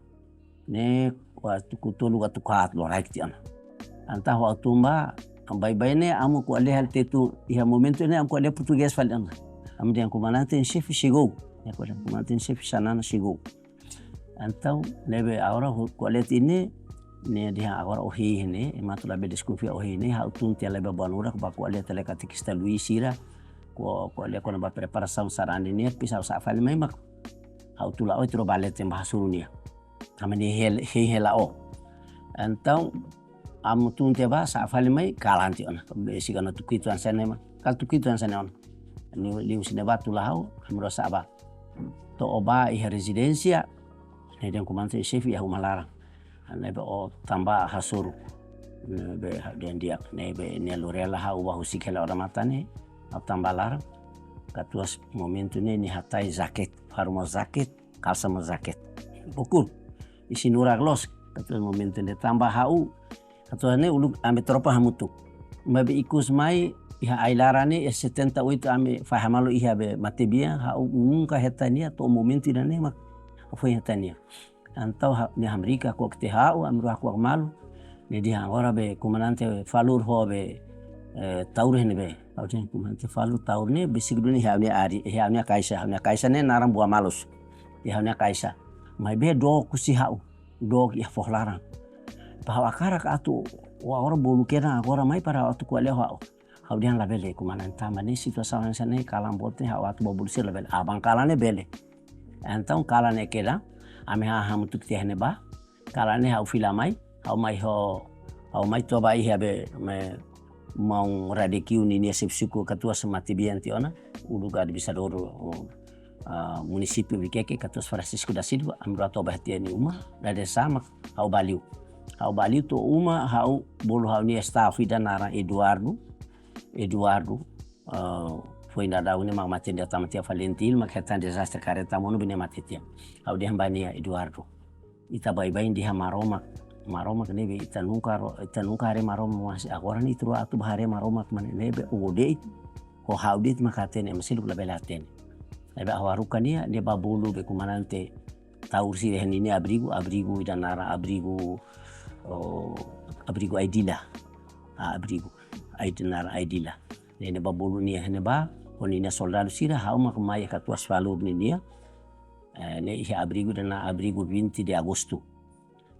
Ne'e, waktu tuku tolu ka tuku haat loraik tiha ona. Entaun ha'u tun ba, baibain ne'e, Amu ko'alia hela Tetun, iha momentu ne'e, Amu ko'alia portugés fali ona. Amu dehan komandante em xefe chegou. Ne'e ko'alia komandante em xefe Xanana chegou. Entaun, ne'ebé agora ho-, ko'alia tiha ne'e, ne'e dehan agora ohin ne'e, ema atu labele deskonfia ohin ne'e, ha'u tun tiha lai ba Banura, ba ko'alia tiha lai katekista Luis sira, ko-, ko'alia kona-ba preparasaun sarani ne'e, depois ha'u sa'e fali mai mak. Ha'u tula oit ro balete ba hasoru nia. Ami ne'e hel-, hein hela o. Entaun, Amu tun tiha ba, sa'e fali mai, kalan tiha ona. Be siga ona tuku hitu hanesan ne'e mak. Kala tuku hitu hanesan ne'e ona. Liu, liuhusi ne'ebá tula ha'u, Amu rua sa'e ba. To'o ba iha rezidénsia, ne'e dehan komandante em xefe iha uma laran. Ne'ebé ó tama ba hasoru. Ne'ebé ha'u dehan di'ak, ne'ebé nia lori hela ha'u ba husik hela odamatan ne'e, ha'u tama ba laran. Katuas momentu ne'e nia hatais jaket, faru mós jaket, kalsa mós jaket. Ukur, isin nurak loos, katuas momentu ne'e tama ba ha'u, katuas ne'e uluk ami tropa hamutuk. Maibé ikus mai, iha ai-laran ne'e, iha setenta e oito ami fahe hamaluk iha be matebian, ha'u nunka hetan nia, to'o momentu ida-ne'e mak, ha'u foin hetan nia. Entaun ha'u, nia hamriik hakuak tiha ha'u, ami rua hakuak malu. Nia dehan agora be komandante Falur ho be, eh, Taur ne'ebé. Ha'u dehan komandante Falur Taur ne'e, besik duni ha'u-nia área, ha'u-nia kaixa, ha'u-nia kaixa ne'e naran Buamalus. Iha ha'u-nia kaixa. Maibé dook husi ha'u, dook iha foho laran. Ba ha'u hakarak atu, ó agora bolu kedan agora mai para atu ko'alia ho ha'u. Ha'u dehan labele, komandante, tanba ne'e situasaun hanesan ne'e, kalan boot ne'e, ha'u atu ba bolu sira labele. Aban kalan ne'e bele. Entaun kalan ne'e kedan, ami hamutuk tiha ne'ebá, kalan ne'e ha'u fila mai, ha'u mai ho, ha'u mai toba iha be, me, maun Radikiu ninia xefe suku katuas matebian tiha ona, uluk administradór, ah, munisípiu Viqueque, katuas Francisco da Silva, ami rua toba iha nia uma, dadeer-saan mak ha'u ba liu. Ha'u ba liu to'o uma, ha'u bolu ha'u-nia staff ida naran Eduardo, Eduardo, ah, foin daudaun ne'e mak mate nia tama tiha Falintil, mak hetan dezastre karreta monu be nia mate tiha. Ha'u dehan ba nia Eduardo. Ita baibain dehan Maromak. Maromak ne'ebé ita nunka ro-, ita nunka haree Maromak mas agora ne'e ita rua atu ba haree Maromak mak ne'ebé ó de'it. Ho ha'u de'it mak hatene, ema seluk labele hatene. Ne'ebé ha'u haruka nia, nia ba bolu be komandante Taur sira iha ninia abrigu, abrigu ida naran abrigu, oh, abrigu Aidila. Ah, abrigu. Aid-, naran Aidila. Ne'e nia ba bolu nia iha ne'ebá, ho ninia soldadu sira, ha'u mak mai katuas Falur ninia. Eh, ne'e iha abrigu ida naran abrigu vinte de Agosto.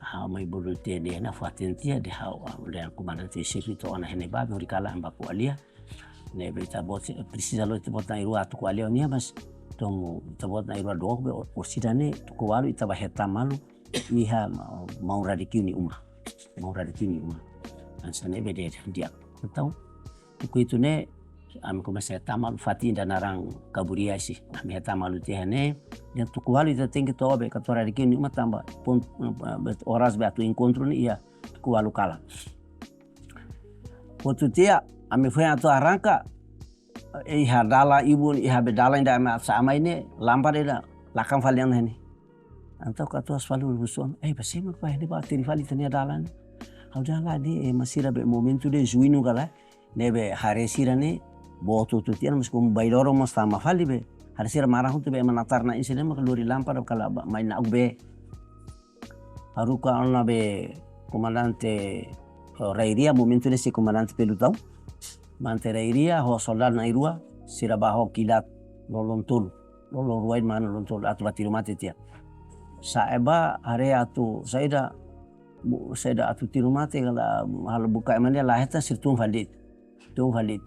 Ha'u mai bolu tiha nia, nia fó hatene tiha dehan ha'u, ha'u dehan komandante xefe to'o ona iha ne'ebá, be hori kalan ami ba ko'alia. Ne'ebé ita-boot, presiza loos ita-boot na'in-rua atu ko'alia ho nia, mas tomo ita-boot na'in-rua dook be, ó, ó sira ne'e, tuku ualu ita ba hetan malu, iha ma-, maun Radikiu nia uma. Maun Radikiu nia uma. Hanesan ne'ebé dehan di'ak. Entaun, tuku hitu ne'e, ami komesa hetan malu fatin ida naran Kaburiasi. Ami hetan malu tiha ne'e, dehan tuku ualu ita tenke to'o be, katuas Radikiu nia uma tanba, pon, oras be atu enkontru ne'e iha, tuku ualu kalan. Hotu tiha, ami foin atu arranka, iha dalan ibun, iha be dalan ida ami sa'e mai ne'e, lámpada ida lakan fali ona ne'e. Entaun katuas Falur husu ami, eh, bá sé mak ba ne'ebá teri fali ita-nia dalan ne'e. Ha'u dehan lae, ema sira be momentu de juñu ka lae, ne'ebé haree sira ne'e, boot hotu tiha, mas komu bai-loron mós tama fali be. Haree sira maran hotu be ema natar na'in sira ne'e mak lori lámpada kala ba, mai na'ok bee. Haruka ona be komandante, oh, Rairia, momentu ne'e sei komandante pelotão. Komandante Rairia, ho soldadu na'in-rua, sira ba ho kilat lolon tolu. Lolon rua mak lolon tolu, atu ba tiru mate tiha. Sa'e ba, haree atu, saida, bu-, saida atu tiru mate, kala halo buka ema ne'e la hetan sira tun fali de'it. Tun fali de'it.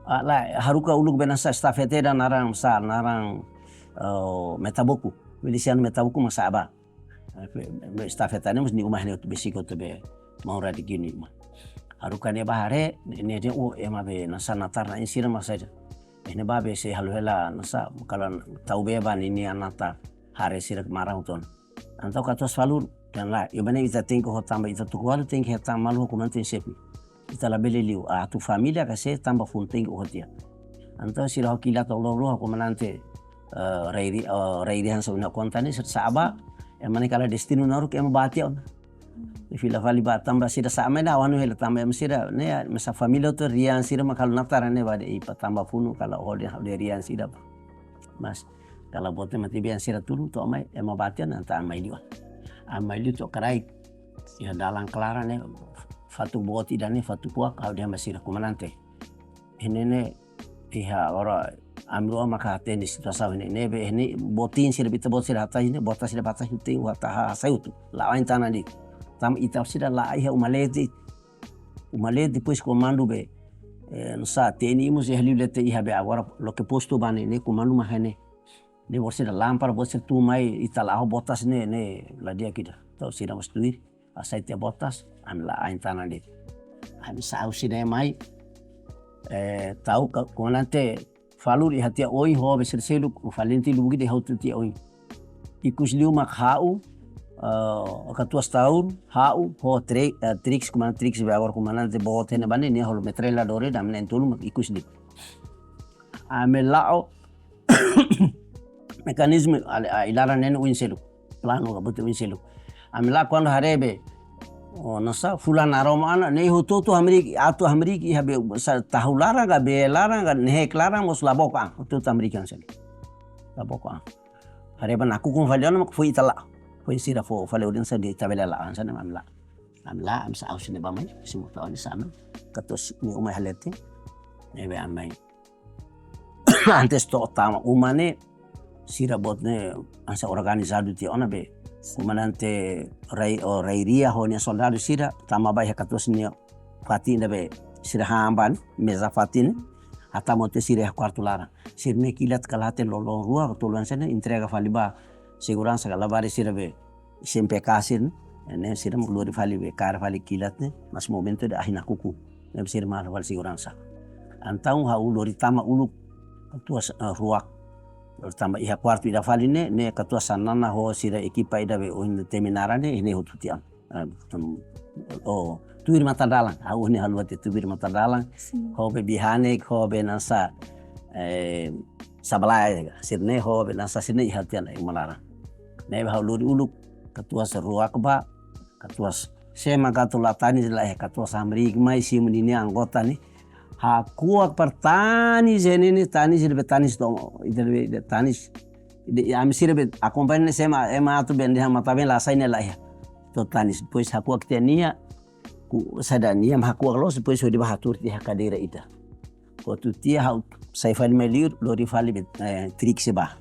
Ah, lae, haruka uluk be hanesan estafeta ida naran sá, naran, eh, Metaboku. Milisianu Metaboku mak sa'e ba. Be, be estafeta ne'e mós nia uma ne'e hotu besik hotu be maun Radikiu nia uma. Haruka ne'e ba haree, ne'e, ne'e dehan, oh, ema be hanesan natar na'in sira mak saida. Ne'e ba be sei halo hela hanesan, kala tau bee ba ninia natar, haree sira maran hotu ona. Entaun katuas Falur, dehan lae, ema ne'e ita tenke ho tanba ita tuku ualu tenke hetan malu ho komandante xefe. ita labele liu. Atu família ka sé tanba funu tenke oho tiha. Entaun sira ho kilat loroloron ho komandante, eh, Rairi, eh, Rairi hanesan ohin ha'u konta ne'e sira sa'e ba, ema ne'e kala destinu naruk ema bá tiha ona. Fila fali ba tanba sira sa'e mai ne'e ha'u hanoin hela tanba ema sira ne'e, mesak família hotu rian sira mak halo natar ne'e ba de'it ba tanba funu kala oho de'it, ha'u de'it rian sira ba. Mas kala boot ne'e mate bian sira tulun to'o mai ema bá tiha ona entaun ami mai liu. Ami mai liu to'o Karaik. Iha dalan klaran ne'e fatuk boot ida ne'e fatuk kuak ha'u dehan ba sira komandante. Iha ne'e ne'e iha ora ami rua maka hatene situasaun ne'e ne'ebé iha ne'e botin sira bita boot sira hatais ne'e botas sira batas tenke hata ha sai hotu. La'o ain tana di. Tanba ita sira la'o iha uma leten. Uma leten depois komandu be, eh, nusá T N I mós iha liu leten iha be agora loke postu ba ne'e ne'e komandu mak iha ne'e. Ne'e boot sira lampar boot sira tun mai ita la'o botas ne'e ne'e la di'ak ida. Entaun sira mós tuir. Hasai tiha botas, ami la'o ain tana de'it. Ami sa'e husi ne'e mai, eh, tau ka, komandante Falur iha tiha oin ho be sira seluk, valente lubuk ida hotu tiha oin. Ikus liu mak ha'u, eh, katuas Taur, ha'u, ho Tre-, eh, Trix, komandante Trix, be agora komandante boot ne'e ba ne'e, nia halo metralhadora, ami na'in-tolu mak ikus liu. Ami la'o, mekanizmu, a, a, ai-laran ne'e oin seluk. Planu ka buat oin seluk. Ami la'o kuandu haree be. Oh, nusá, fulan naroman ona, ne'e hotu-hotu hamriik, atu hamriik, iha be, sa, tahu laran ka, bee laran ka, nehek laran, mós la book an, hotu-hotu hamriik an sel. La book an. Haree ba nakukun fali ona, mak foin ita la'o. Foin sira fó fali ordensa dehan ita bele la'o, hanesan ne'e ami la'o. Ami la'o, ami sa'e husi ne'e ba mai, simu tau ni sana. Katuas nia uma iha leten. Ne'ebé ami mai. Antes to'o tama uma ne'e, sira boot ne'e hanesan organizadu tiha ona be. Komandante Rai, o Rairia ho nia soldadu sira, tama ba iha katuas nia fatin ida be. Sira han ba ne'e, meza fatin ne'e. Hatama tiha sira iha kuartu laran. Sira-nia kilat kala hatene loroloron rua, tolu hanesan ne'e, entrega fali ba seguransa ka labarik sira be. S M P K sira ne'e, ne'e sira mak lori fali be kaer fali kilat ne'e, mas momentu ida ahi nakukun, ne'e sira mak halo fali seguransa. Entaun ha'u lori tama uluk katuas, eh, Ruak. Lori tama iha kuartu ida fali ne'e, ne'e katuas Xanana ho sira ekipa ida be ohin temi naran ne'e, ne'e hotu tiha ona. Eh, tem-, oh, tuir matadalan, ha'u ne'e haluha tiha tuir matadalan, Sin. Ho be bihanek, ho be hanesan, eh, sabalae, sira-ne'e ho be hanesan sira-ne'e iha tiha ona uma laran. Ne'ebé ha'u lori uluk, katuas Ruak ba, katuas sé mak atu la'o tanis laiha, katuas hamriik mai simu ninia anggota ne'e. Hakuak para tanis iha ne'e ne'e, tanis ida be tanis to, ida be, ida tanis. Ida, ami sira be akompaña ne'e sé mak, ema atu be dehan matan-been la sai ne'e laiha. To'o tanis, depois hakuak tiha nia, ku, saida nia mak hakuak loos, depois hodi ba hatuur tiha kadeira ida. Hotu tiha ha'u sai fali mai liur, lori fali be, eh, Trix ba.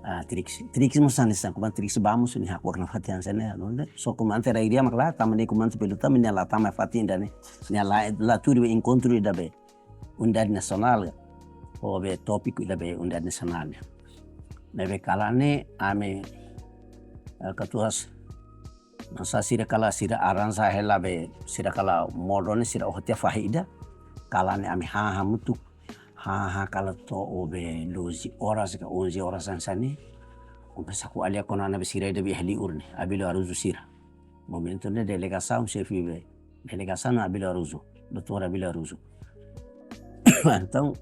Ah, Trix. Trix mós hanesan, komandante Trix ba mós nia hakuak nafatin hanesan ne'e, nune'e. Só komandante Rairia mak la, tama ne'e komandante Peluta, nia la tama fatin ida ne'e. Nia la, la tuur be enkontru ida be. Unidade Nasionál, ho be tópiku ida be Unidade Nasionál. Ne'ebé kala ne'e, ami, eh, katuas Nusá sira kala sira arranja hela be, sira kala modo ne'e sira oho tiha fahi ida. Kala ne'e ami haha hamutuk. Haha kala to'o be doze horas ka onze horas hanesan ne'e. Komesa ko'alia kona-ba sira ida be iha liur ne'e. Abílio Araújo sira. Momentu ne'e delegasaun xefe be. Delegasaun Abílio Araújo. Doutór Abílio Araújo. Entaun,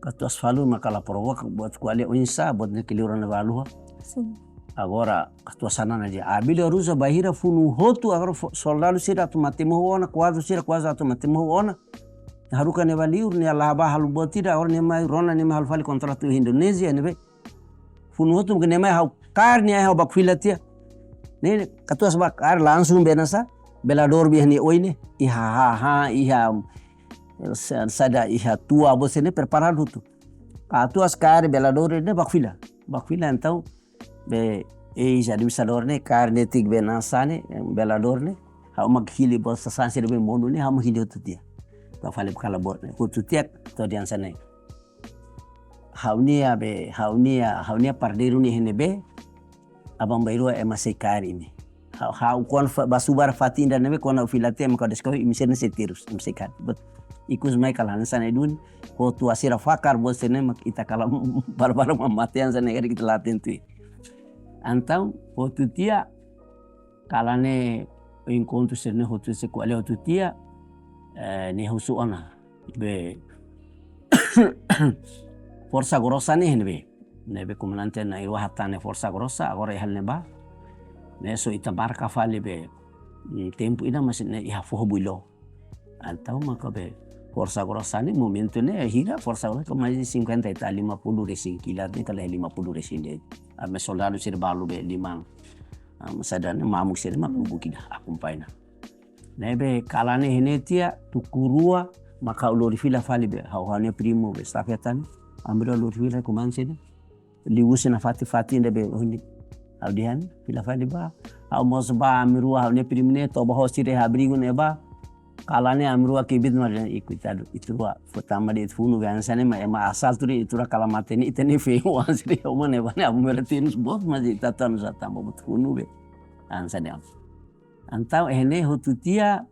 katuas Falur mak kala provoka, buat ko'alia oinsá, buat ne'e keliru ona ba haluha. Sin. Agora, katuas Xanana dehan, Abílio Araújo bainhira funu hotu, agora fo-, soldadu sira atu mate-morru ona, kuadru sira kuaze atu mate-morru ona. Haruka nia ba liur, nia la bá halo buat ida, agora nia mai rona, nia mai halo fali kontratu Indonézia, ne'ebé. Funu hotu mak nia mai ha'u kaer nia ha'u bá fila tiha. Ne'e katuas bá kaer langsung be hanesan, veladór be iha nia oin ne'e, iha haha, iha sa-, saida iha tua, buat sira-ne'e preparadu hotu. Katuas kaer veladór ne'e bá fila. Bá fila entaun, be, eis-administradór ne'e, kaer netik be hanesan ne'e, veladór ne'e, ha'u mak hili buat sasán sira be monu ne'e, ha'u mak hili hotu tiha. Bá fali kala buat ne'e, hotu tiha, to'o dehan hanesan ne'e. Ha'u-nia be, ha'u-nia, ha'u-nia pardeiru ne'e iha ne'ebé, aban-bainrua ema sei kaer imi. Ha'u, ha'u kuandu fa-, bá subar fatin ida ne'ebé kuandu ha'u fila tiha ema kau deskobre imi sira-ne'e sei terus, imi sei kaer. But ikus mai kala hanesan ne'e duni, ho tua sira fakar buat sira-ne'e mak ita kala barak-barak mak mate hanesan ne'e karik ita la hatene tuir. Entaun, hotu tiha, kala ne'e enkontru sira-ne'e hotu sei ko'alia hotu tiha, Eh, nia husu ona. Be, Forsa Grosa ne'e ne'ebé. Ne'ebé komandante na'in-rua hatán ne'e Forsa Grosa, agora iha ne'ebá. Ne'e só ita marka fali be, mm, tempu ida masih ne'e iha foho Builo. Entaun maka be Forsa Grosa ne'e momentu ne'e hira Forsa Grosa ke mais de cinquenta e tal, lima puluh resin kilat ne'e kala lima puluh resin de'it. Ami soldadu sira balu be liman. Ah, masa dan mamuk sira mak buki dah akompaña. Ne'ebé kalan ne'e iha ne'e tiha tuku rua maka ha'u lori fila fali be. Ha'u, ha'u-nia primu be stafeta ne'e. Ami rua lori fila komandante ne'e. Liuhusi nafatin-fatin ida be ohin ha'u dehan fila fali bá. Ha'u mós bá, ami rua, ha'u-nia primu ne'e toba ho sira iha abrigu ne'ebá. Kalan ne'e ami rua kbiit mak dehan ikut atu, ita rua fó tama de'it funu be hanesan ne'e mak ema asal tuir ita rua kala mate ne'e ita-nia feen hanesan ne'e uma ne'ebá ne'e abu mera tenus boot mas ita tanu sa tama buat funu be. Hanesan ne'e. Entaun iha ne'e hotu tiha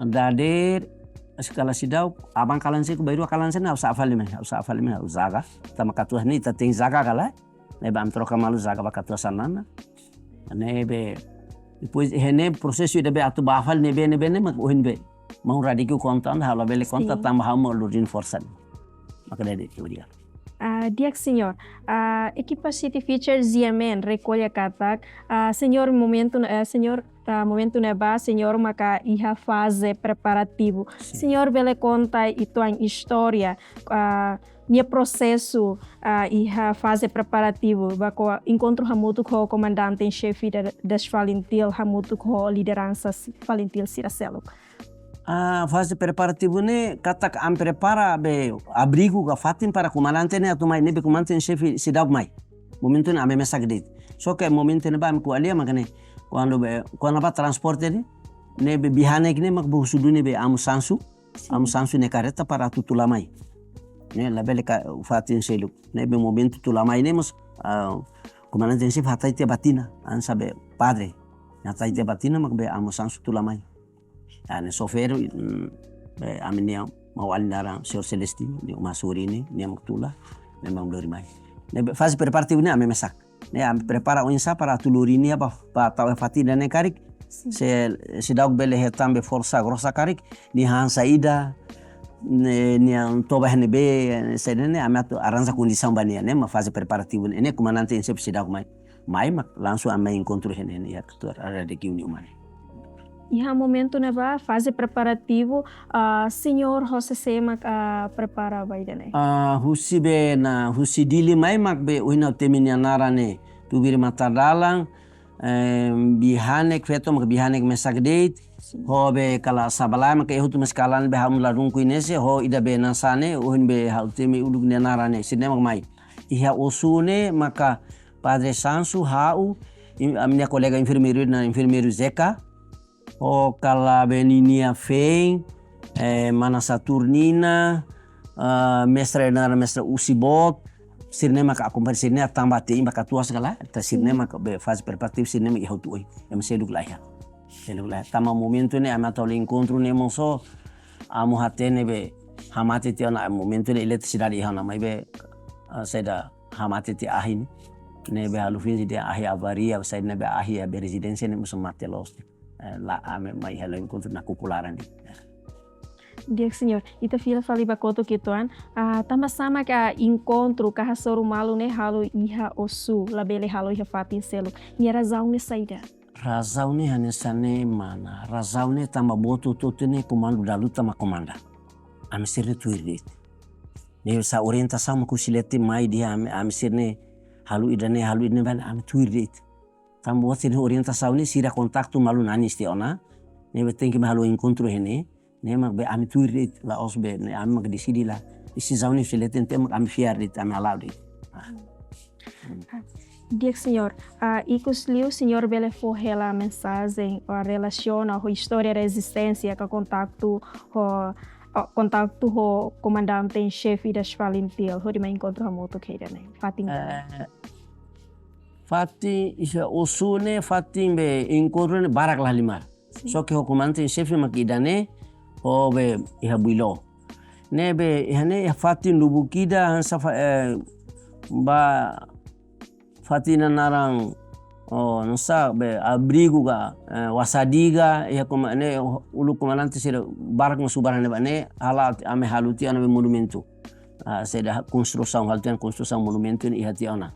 dadeer, eskala seidauk, aban kalan seidauk, bainrua kalan seidauk, ha'u sa'e fali mai, ha'u sa'e fali mai, ha'u zaga. Tanba katuas ne'e ita tenke zaga ka lae. Ne'ebé ami troka malu zaga ba katuas Xanana. Ne'ebé, depois iha ne'e prosesu ida be atu bá fali ne'ebé, ne'ebé, ne'e mak ohin be maun Radikiu konta ona, ha'u labele konta Sin. tanba ha'u mak lori forsa. Maka de'it, obrigadu. Ah, di'ak, señór. Ah, ekipa City Feature G M N rekolla katak, ah, señór momentu, eh, señór, ah, momentu ne'ebá, señór maka iha faze preparativu. Sin. Señór bele konta uitoan istória, ah, nia prosesu, ah, iha faze preparativu, ba ko enkontru hamutuk ho komandante en xefe da, das FALINTIL, hamutuk ho lideransa si-, FALINTIL sira seluk. Ah, faze preparativu ne'e katak ami prepara be abrigu ka fatin para komandante ne'e atu mai, ne'ebé komandante en xefe seidauk mai. Momentu ne'e ami mesak de'it. Só ke momentu ne'ebá ami ko'alia mak ne'e. Kuandu be, kuandu bá transporte ne'e, ne'ebé bihaneik ne'e mak be husu duni be amu Sansu. Sin. Amu Sansu nia karreta para atu tula mai. Ne'e labele ka fatin seluk. Ne'ebé momentu tula mai ne'e mós, ah, komandante en xefe hatete ba tinan. Hanesan be padre. Hatete ba tinan mak be amu Sansu tula mai. Ah, ne'e xofér, mm, be ami-nia maun-alin naran señór Celestino, nia uma sorin ne'e, nia mak tula, nia mak lori mai. Ne'ebé faze preparativu ne'e ami mesak. Ne'e ami prepara oinsá para atu lori nia ba, ba tau iha fatin ida-ne'e karik. Sin. Se, seidauk bele hetan be Forsa Grosa karik, nia han saida, ne'e, nia toba iha ne'ebé, saida ne'e, ami atu arranja kondisaun ba nia, ne'e mak faze preparativu ne'e, ne'e komandante en xefe seidauk mai. Mai mak langsung ami enkontru iha ne'e, iha katuas Radikiu nia uma ne'e. Iha momentu ne'ebá faze preparativu, ah, señór ho sé-sé mak, ah, prepara ba ida-ne'e? Ah, husi be na, husi Dili mai mak be ohin ha'u temi nia naran ne'e. Tuir matan-dalan, eh, bihaneik feto mak bihaneik mesak de'it. Sin. Ho be kala sabalai maka iha hotu mós kalan be ha'u ladún koñese, ho ida be hanesan ne'e, ohin be ha'u temi uluk nia naran ne'e, sira-ne'e mak mai. Iha Osu ne'e maka Padre Sansu, ha'u, in-, ami-nia kolega enfermeiru, naran enfermeiru Zeka, ho kala be ninia feen, eh, mana Saturnina, ah, mestre naran mestre Usibot, sira-ne'e maka akompaña sira-ne'e tanba te imba katuas kala, ita sira-ne'e Sin. maka be faze preparativu sira-ne'e mak iha hotu oin, ema seluk laiha. Seluk laiha. Tanba momentu ne'e ami atu halo enkontru ne'e mós, amu hatene be hamate tiha ona momentu ne'e eletrisidade iha ona maibé, ah, saida hamate tiha ahi ne'e. Ne'ebé halo finje dehan ahi avaria, saida ne'ebé ahi iha be rezidénsia ne'e mós mate loos. Eh, la ami mai halo enkontru nakukun laran de'it. Di'ak, señór. Ita fila fali ba kotuk uitoan, ah, tanba sá mak enkontru ka hasoru malu ne'e halo iha Osu, labele halo iha fatin seluk. Nia razaun ne'e saida? Razaun ne'e hanesan ne'e mana. Razaun ne'e tanba buat hotu-hotu ne'e komandu da luta mak komanda. Ami sira-ne'e tuir de'it. Ne'e sá orientasaun mak husi leten mai dehan ami, ami sira-ne'e halo ida-ne'e, halo ida-ne'e, bá ami tuir de'it. Tanba buat sira-ne'e orientasaun ne'e sira kontaktu malu nanis tiha ona. Ne'ebé tenke mai halo enkontru iha ne'e. Ne'e mak be ami tuir de'it, la'ós be ne'e ami mak deside lae. Desizaun ne'e husi leten tiha mak ami fiar de'it, ami hala'o de'it. Ah. Di'ak, señór. Ah, ikus liu señór bele fó hela mensajen, ah, relasiona ho istória rezisténsia ka kontaktu ho, ah, kontaktu ho komandante en xefe das FALINTIL, hodi mai enkontru hamutuk iha ida-ne'e. Fatin ida-ne'e. Eh, fatin iha Osu ne'e, fatin be enkontru ne'e barak la halimar. Sin. Só ke ho komandante en xefe mak ida-ne'e, ho be iha Builo. Ne'ebé iha ne'e iha fatin lubuk ida hanesan fa-, eh, ba fatin ida naran oh, nusá be abrigu ka, eh, wasadi ka, iha koma-, ne'e, uluk komandante sira barak mak subar iha ne'ebá ne'e, hala'o ami halo tiha ona be monumentu. Ah, saida, konstrusaun, halo tiha ona konstrusaun monumentu ne'e iha tiha ona.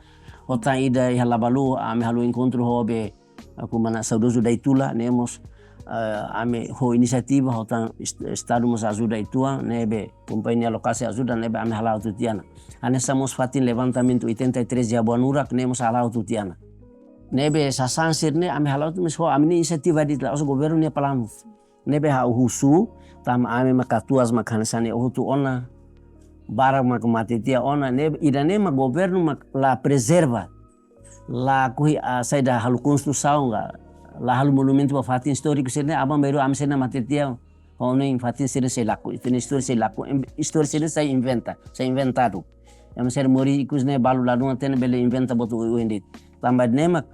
Ho tan ida iha Labalu, ami halo enkontru ho be, ah, komandante saudozu Daitula, ne'e mós, eh, ami ho inisiativa, ho tan est-, Estadu mós ajuda uitoan, ne'ebé kompañia lokál sei ajuda, ne'ebé ami hala'o hotu tiha ona. Hanesan mós fatin levantamentu oitenta e três iha Buanurak, ne'e mós hala'o hotu tiha ona. Ne'ebé sasán sira-ne'e ami hala'o hotu, mas ho ami-nia inisiativa de'it, la'ós governu nia planu. Ne'ebé ha'u husu, tanba ami mak katuas mak hanesan ne'e hotu ona, barak mak mate tiha ona, ne'ebé ida-ne'e mak governu mak la prezerva. La kohi, ah, saida, halo konstrusaun ka, la halo monumentu ba fatin istóriku sira-ne'e, aban-bainrua ami sira-ne'e mate tiha, ho ne'e fatin sira-ne'e sei lakon, ita-nia istória sei lakon, em, istória sira-ne'e sai inventa, sai inventadu. Ema sira moris ikus ne'e balu ladún hatene bele inventa buat oioin de'it. Tanba ne'e mak,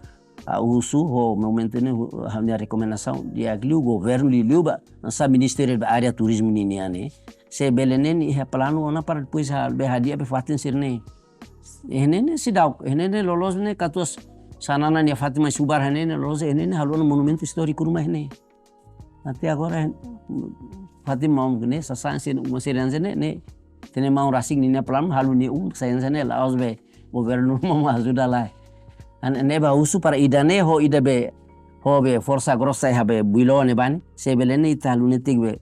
ah, husu ho monumentu ne'e, hu-, ha'u-nia rekomendasaun, di'ak liu governu liuliu ba, nusá ministériu ba área turizmu ninian ne'e. Se bele ne'e iha planu ona para depois ha-, be hadi'a be fatin sira-ne'e. Iha ne'e ne'e seidauk, iha ne'e ne'e loloos ne'e katuas Xanana nia fatin mai subar iha ne'e ne'e loloos, iha ne'e ne'e halo ona monumentu istóriku ruma iha ne'e. Até agora, fatin maun ne'e, sasán sira-ne'e, uma sira-ne'e, ne'e, ita-nia maun rasik ninia planu, halo nia um, sasán sira-ne'e, la'ós be governu maun ajuda lai. An-, ne'ebé husu para ida-ne'e, ho ida be, ho be, forsa grosa iha be, Builoa ne'ebá ne'e, se bele ne'e ita halo netik be,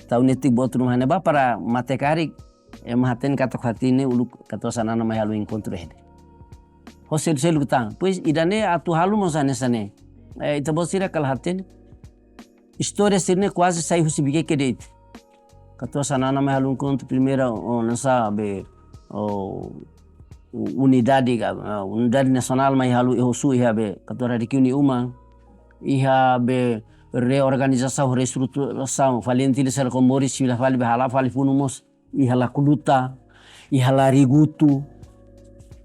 tau netik buat ruma iha ne'ebá para mate karik, ema hatene katak fatin ne'e uluk katuas Xanana mai halo enkontru iha ne'e. Ho selu-seluk tan. Pois, ida-ne'e atu halo mós hanesan ne'e. Eh, ita-boot sira kala hatene. Istória sira-ne'e kuaze sai husi Vikeke de'it. Katuas Xanana mai halo enkontru primeira, oh, nusá be, oh, unidade ka, ah, unidade nasionál mai halo iha husi iha be, katuas Rarikiu nia uma. Iha be reorganizasaun, reestruturasaun, fali Antilis sira komori sila fali be hala'o fali funu mós. Iha Lakuluta, iha Larigutu.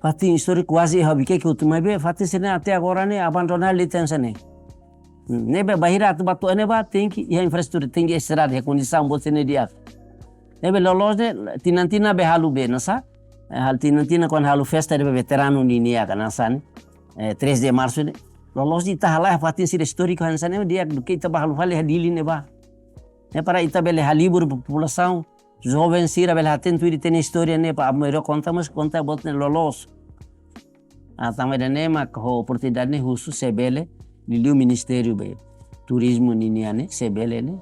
Fatin istóriku kuaze iha Vikeke hotu maibé, fatin sira-ne'e até agora ne'e abandona liu tan hanesan ne'e. Hmm, ne'ebé bainhira atu bá to'o iha ne'ebá tenke iha infraestrutura, tenke estrada, iha kondisaun boot sira-ne'e di'ak. Ne'ebé loloos ne'e, tinan-tinan be halo be, nusá? Eh, halo tinan-tinan kuandu halo festa de veteranu ninian ka hanesan ne'e. Eh, três de março ne'e. Loloos ita halai fatin sira istóriku hanesan ne'e, di'ak duké ita bá halo fali iha Dili ne'ebá. Ne'e para ita bele halibur populasaun, joven sira bele hatene tuir ita-nia istória ne'e para aban-bainrua konta mós konta buat ne'e loloos. Ah, tanba ida-ne'e mak ho oportunidade ne'e husu se bele, liuliu ministériu be, turizmu ninian ne'e, se bele ne'e.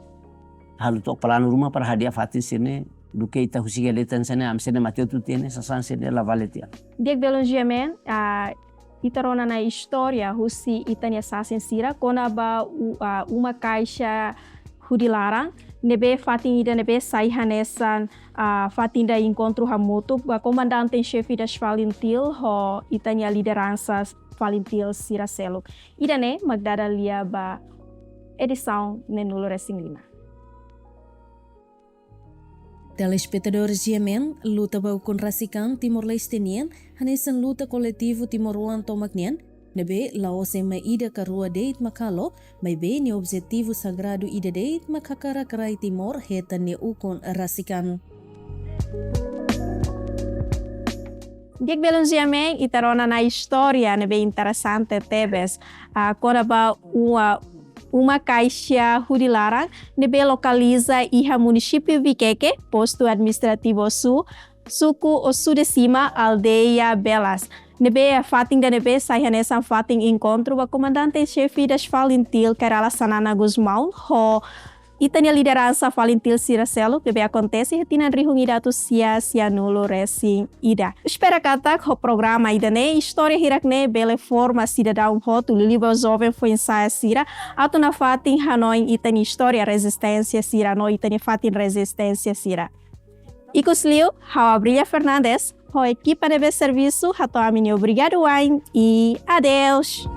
Halo took planu ruma para hadi'a fatin sira-ne'e, duké ita husik iha leten sira-ne'e, ami sira-ne'e mate hotu tiha ne'e, sasán sira-ne'e la vale tiha. Di'ak belun Giamen, ah, ita rona ona istória husi ita-nia sasin sira kona-ba u-, ah, uma kaixa hudi laran, ne'ebé fatin ida ne'ebé sai hanesan, ah, fatin ida enkontru hamutuk ba komandante xefe das FALINTIL ho ita-nia lideransa FALINTIL sira seluk. Ida-ne'e mak dada lia ba edisaun neenulu resin lima. Telespetadór G M N, luta ba ukun rasik an Timor-Leste nian, hanesan luta koletivu timoroan tomak nian, ne'ebé la'ós ema ida ka rua de'it mak halo, maibé nia objetivu sagradu ida de'it mak hakarak rai Timor hetan nia ukun rasik an. Di'ak belun G M N, ita rona ona istória ne'ebé interesante tebes, ah, kona-ba uma, uma kaixa hudi laran, ne'ebé lokaliza iha munisípiu Vikeke, postu administrativu Ossu, suku Ossu de Cima, aldeia Belas. Ne'ebé fatin ida ne'ebé sai hanesan fatin enkontru ba komandante xefe das FALINTIL Kay Rala Xanana Gusmão ho ita-nia lideransa FALINTIL sira seluk, ne'ebé akontese iha tinan rihun ida atus sia sianulu resin ida. Espera katak ho programa ida-ne'e, istória hirak-ne'e bele forma sidadaun hotu, liuliu ba joven foin-sa'e sira, atu nafatin hanoin ita-nia istória rezisténsia sira no ita-nia fatin rezisténsia sira. Ikusliu, ha'u Abrilia Fernandes, ho ekipa ne'ebé servisu, hato'o ami-nia obrigadu wa'in, i adeus.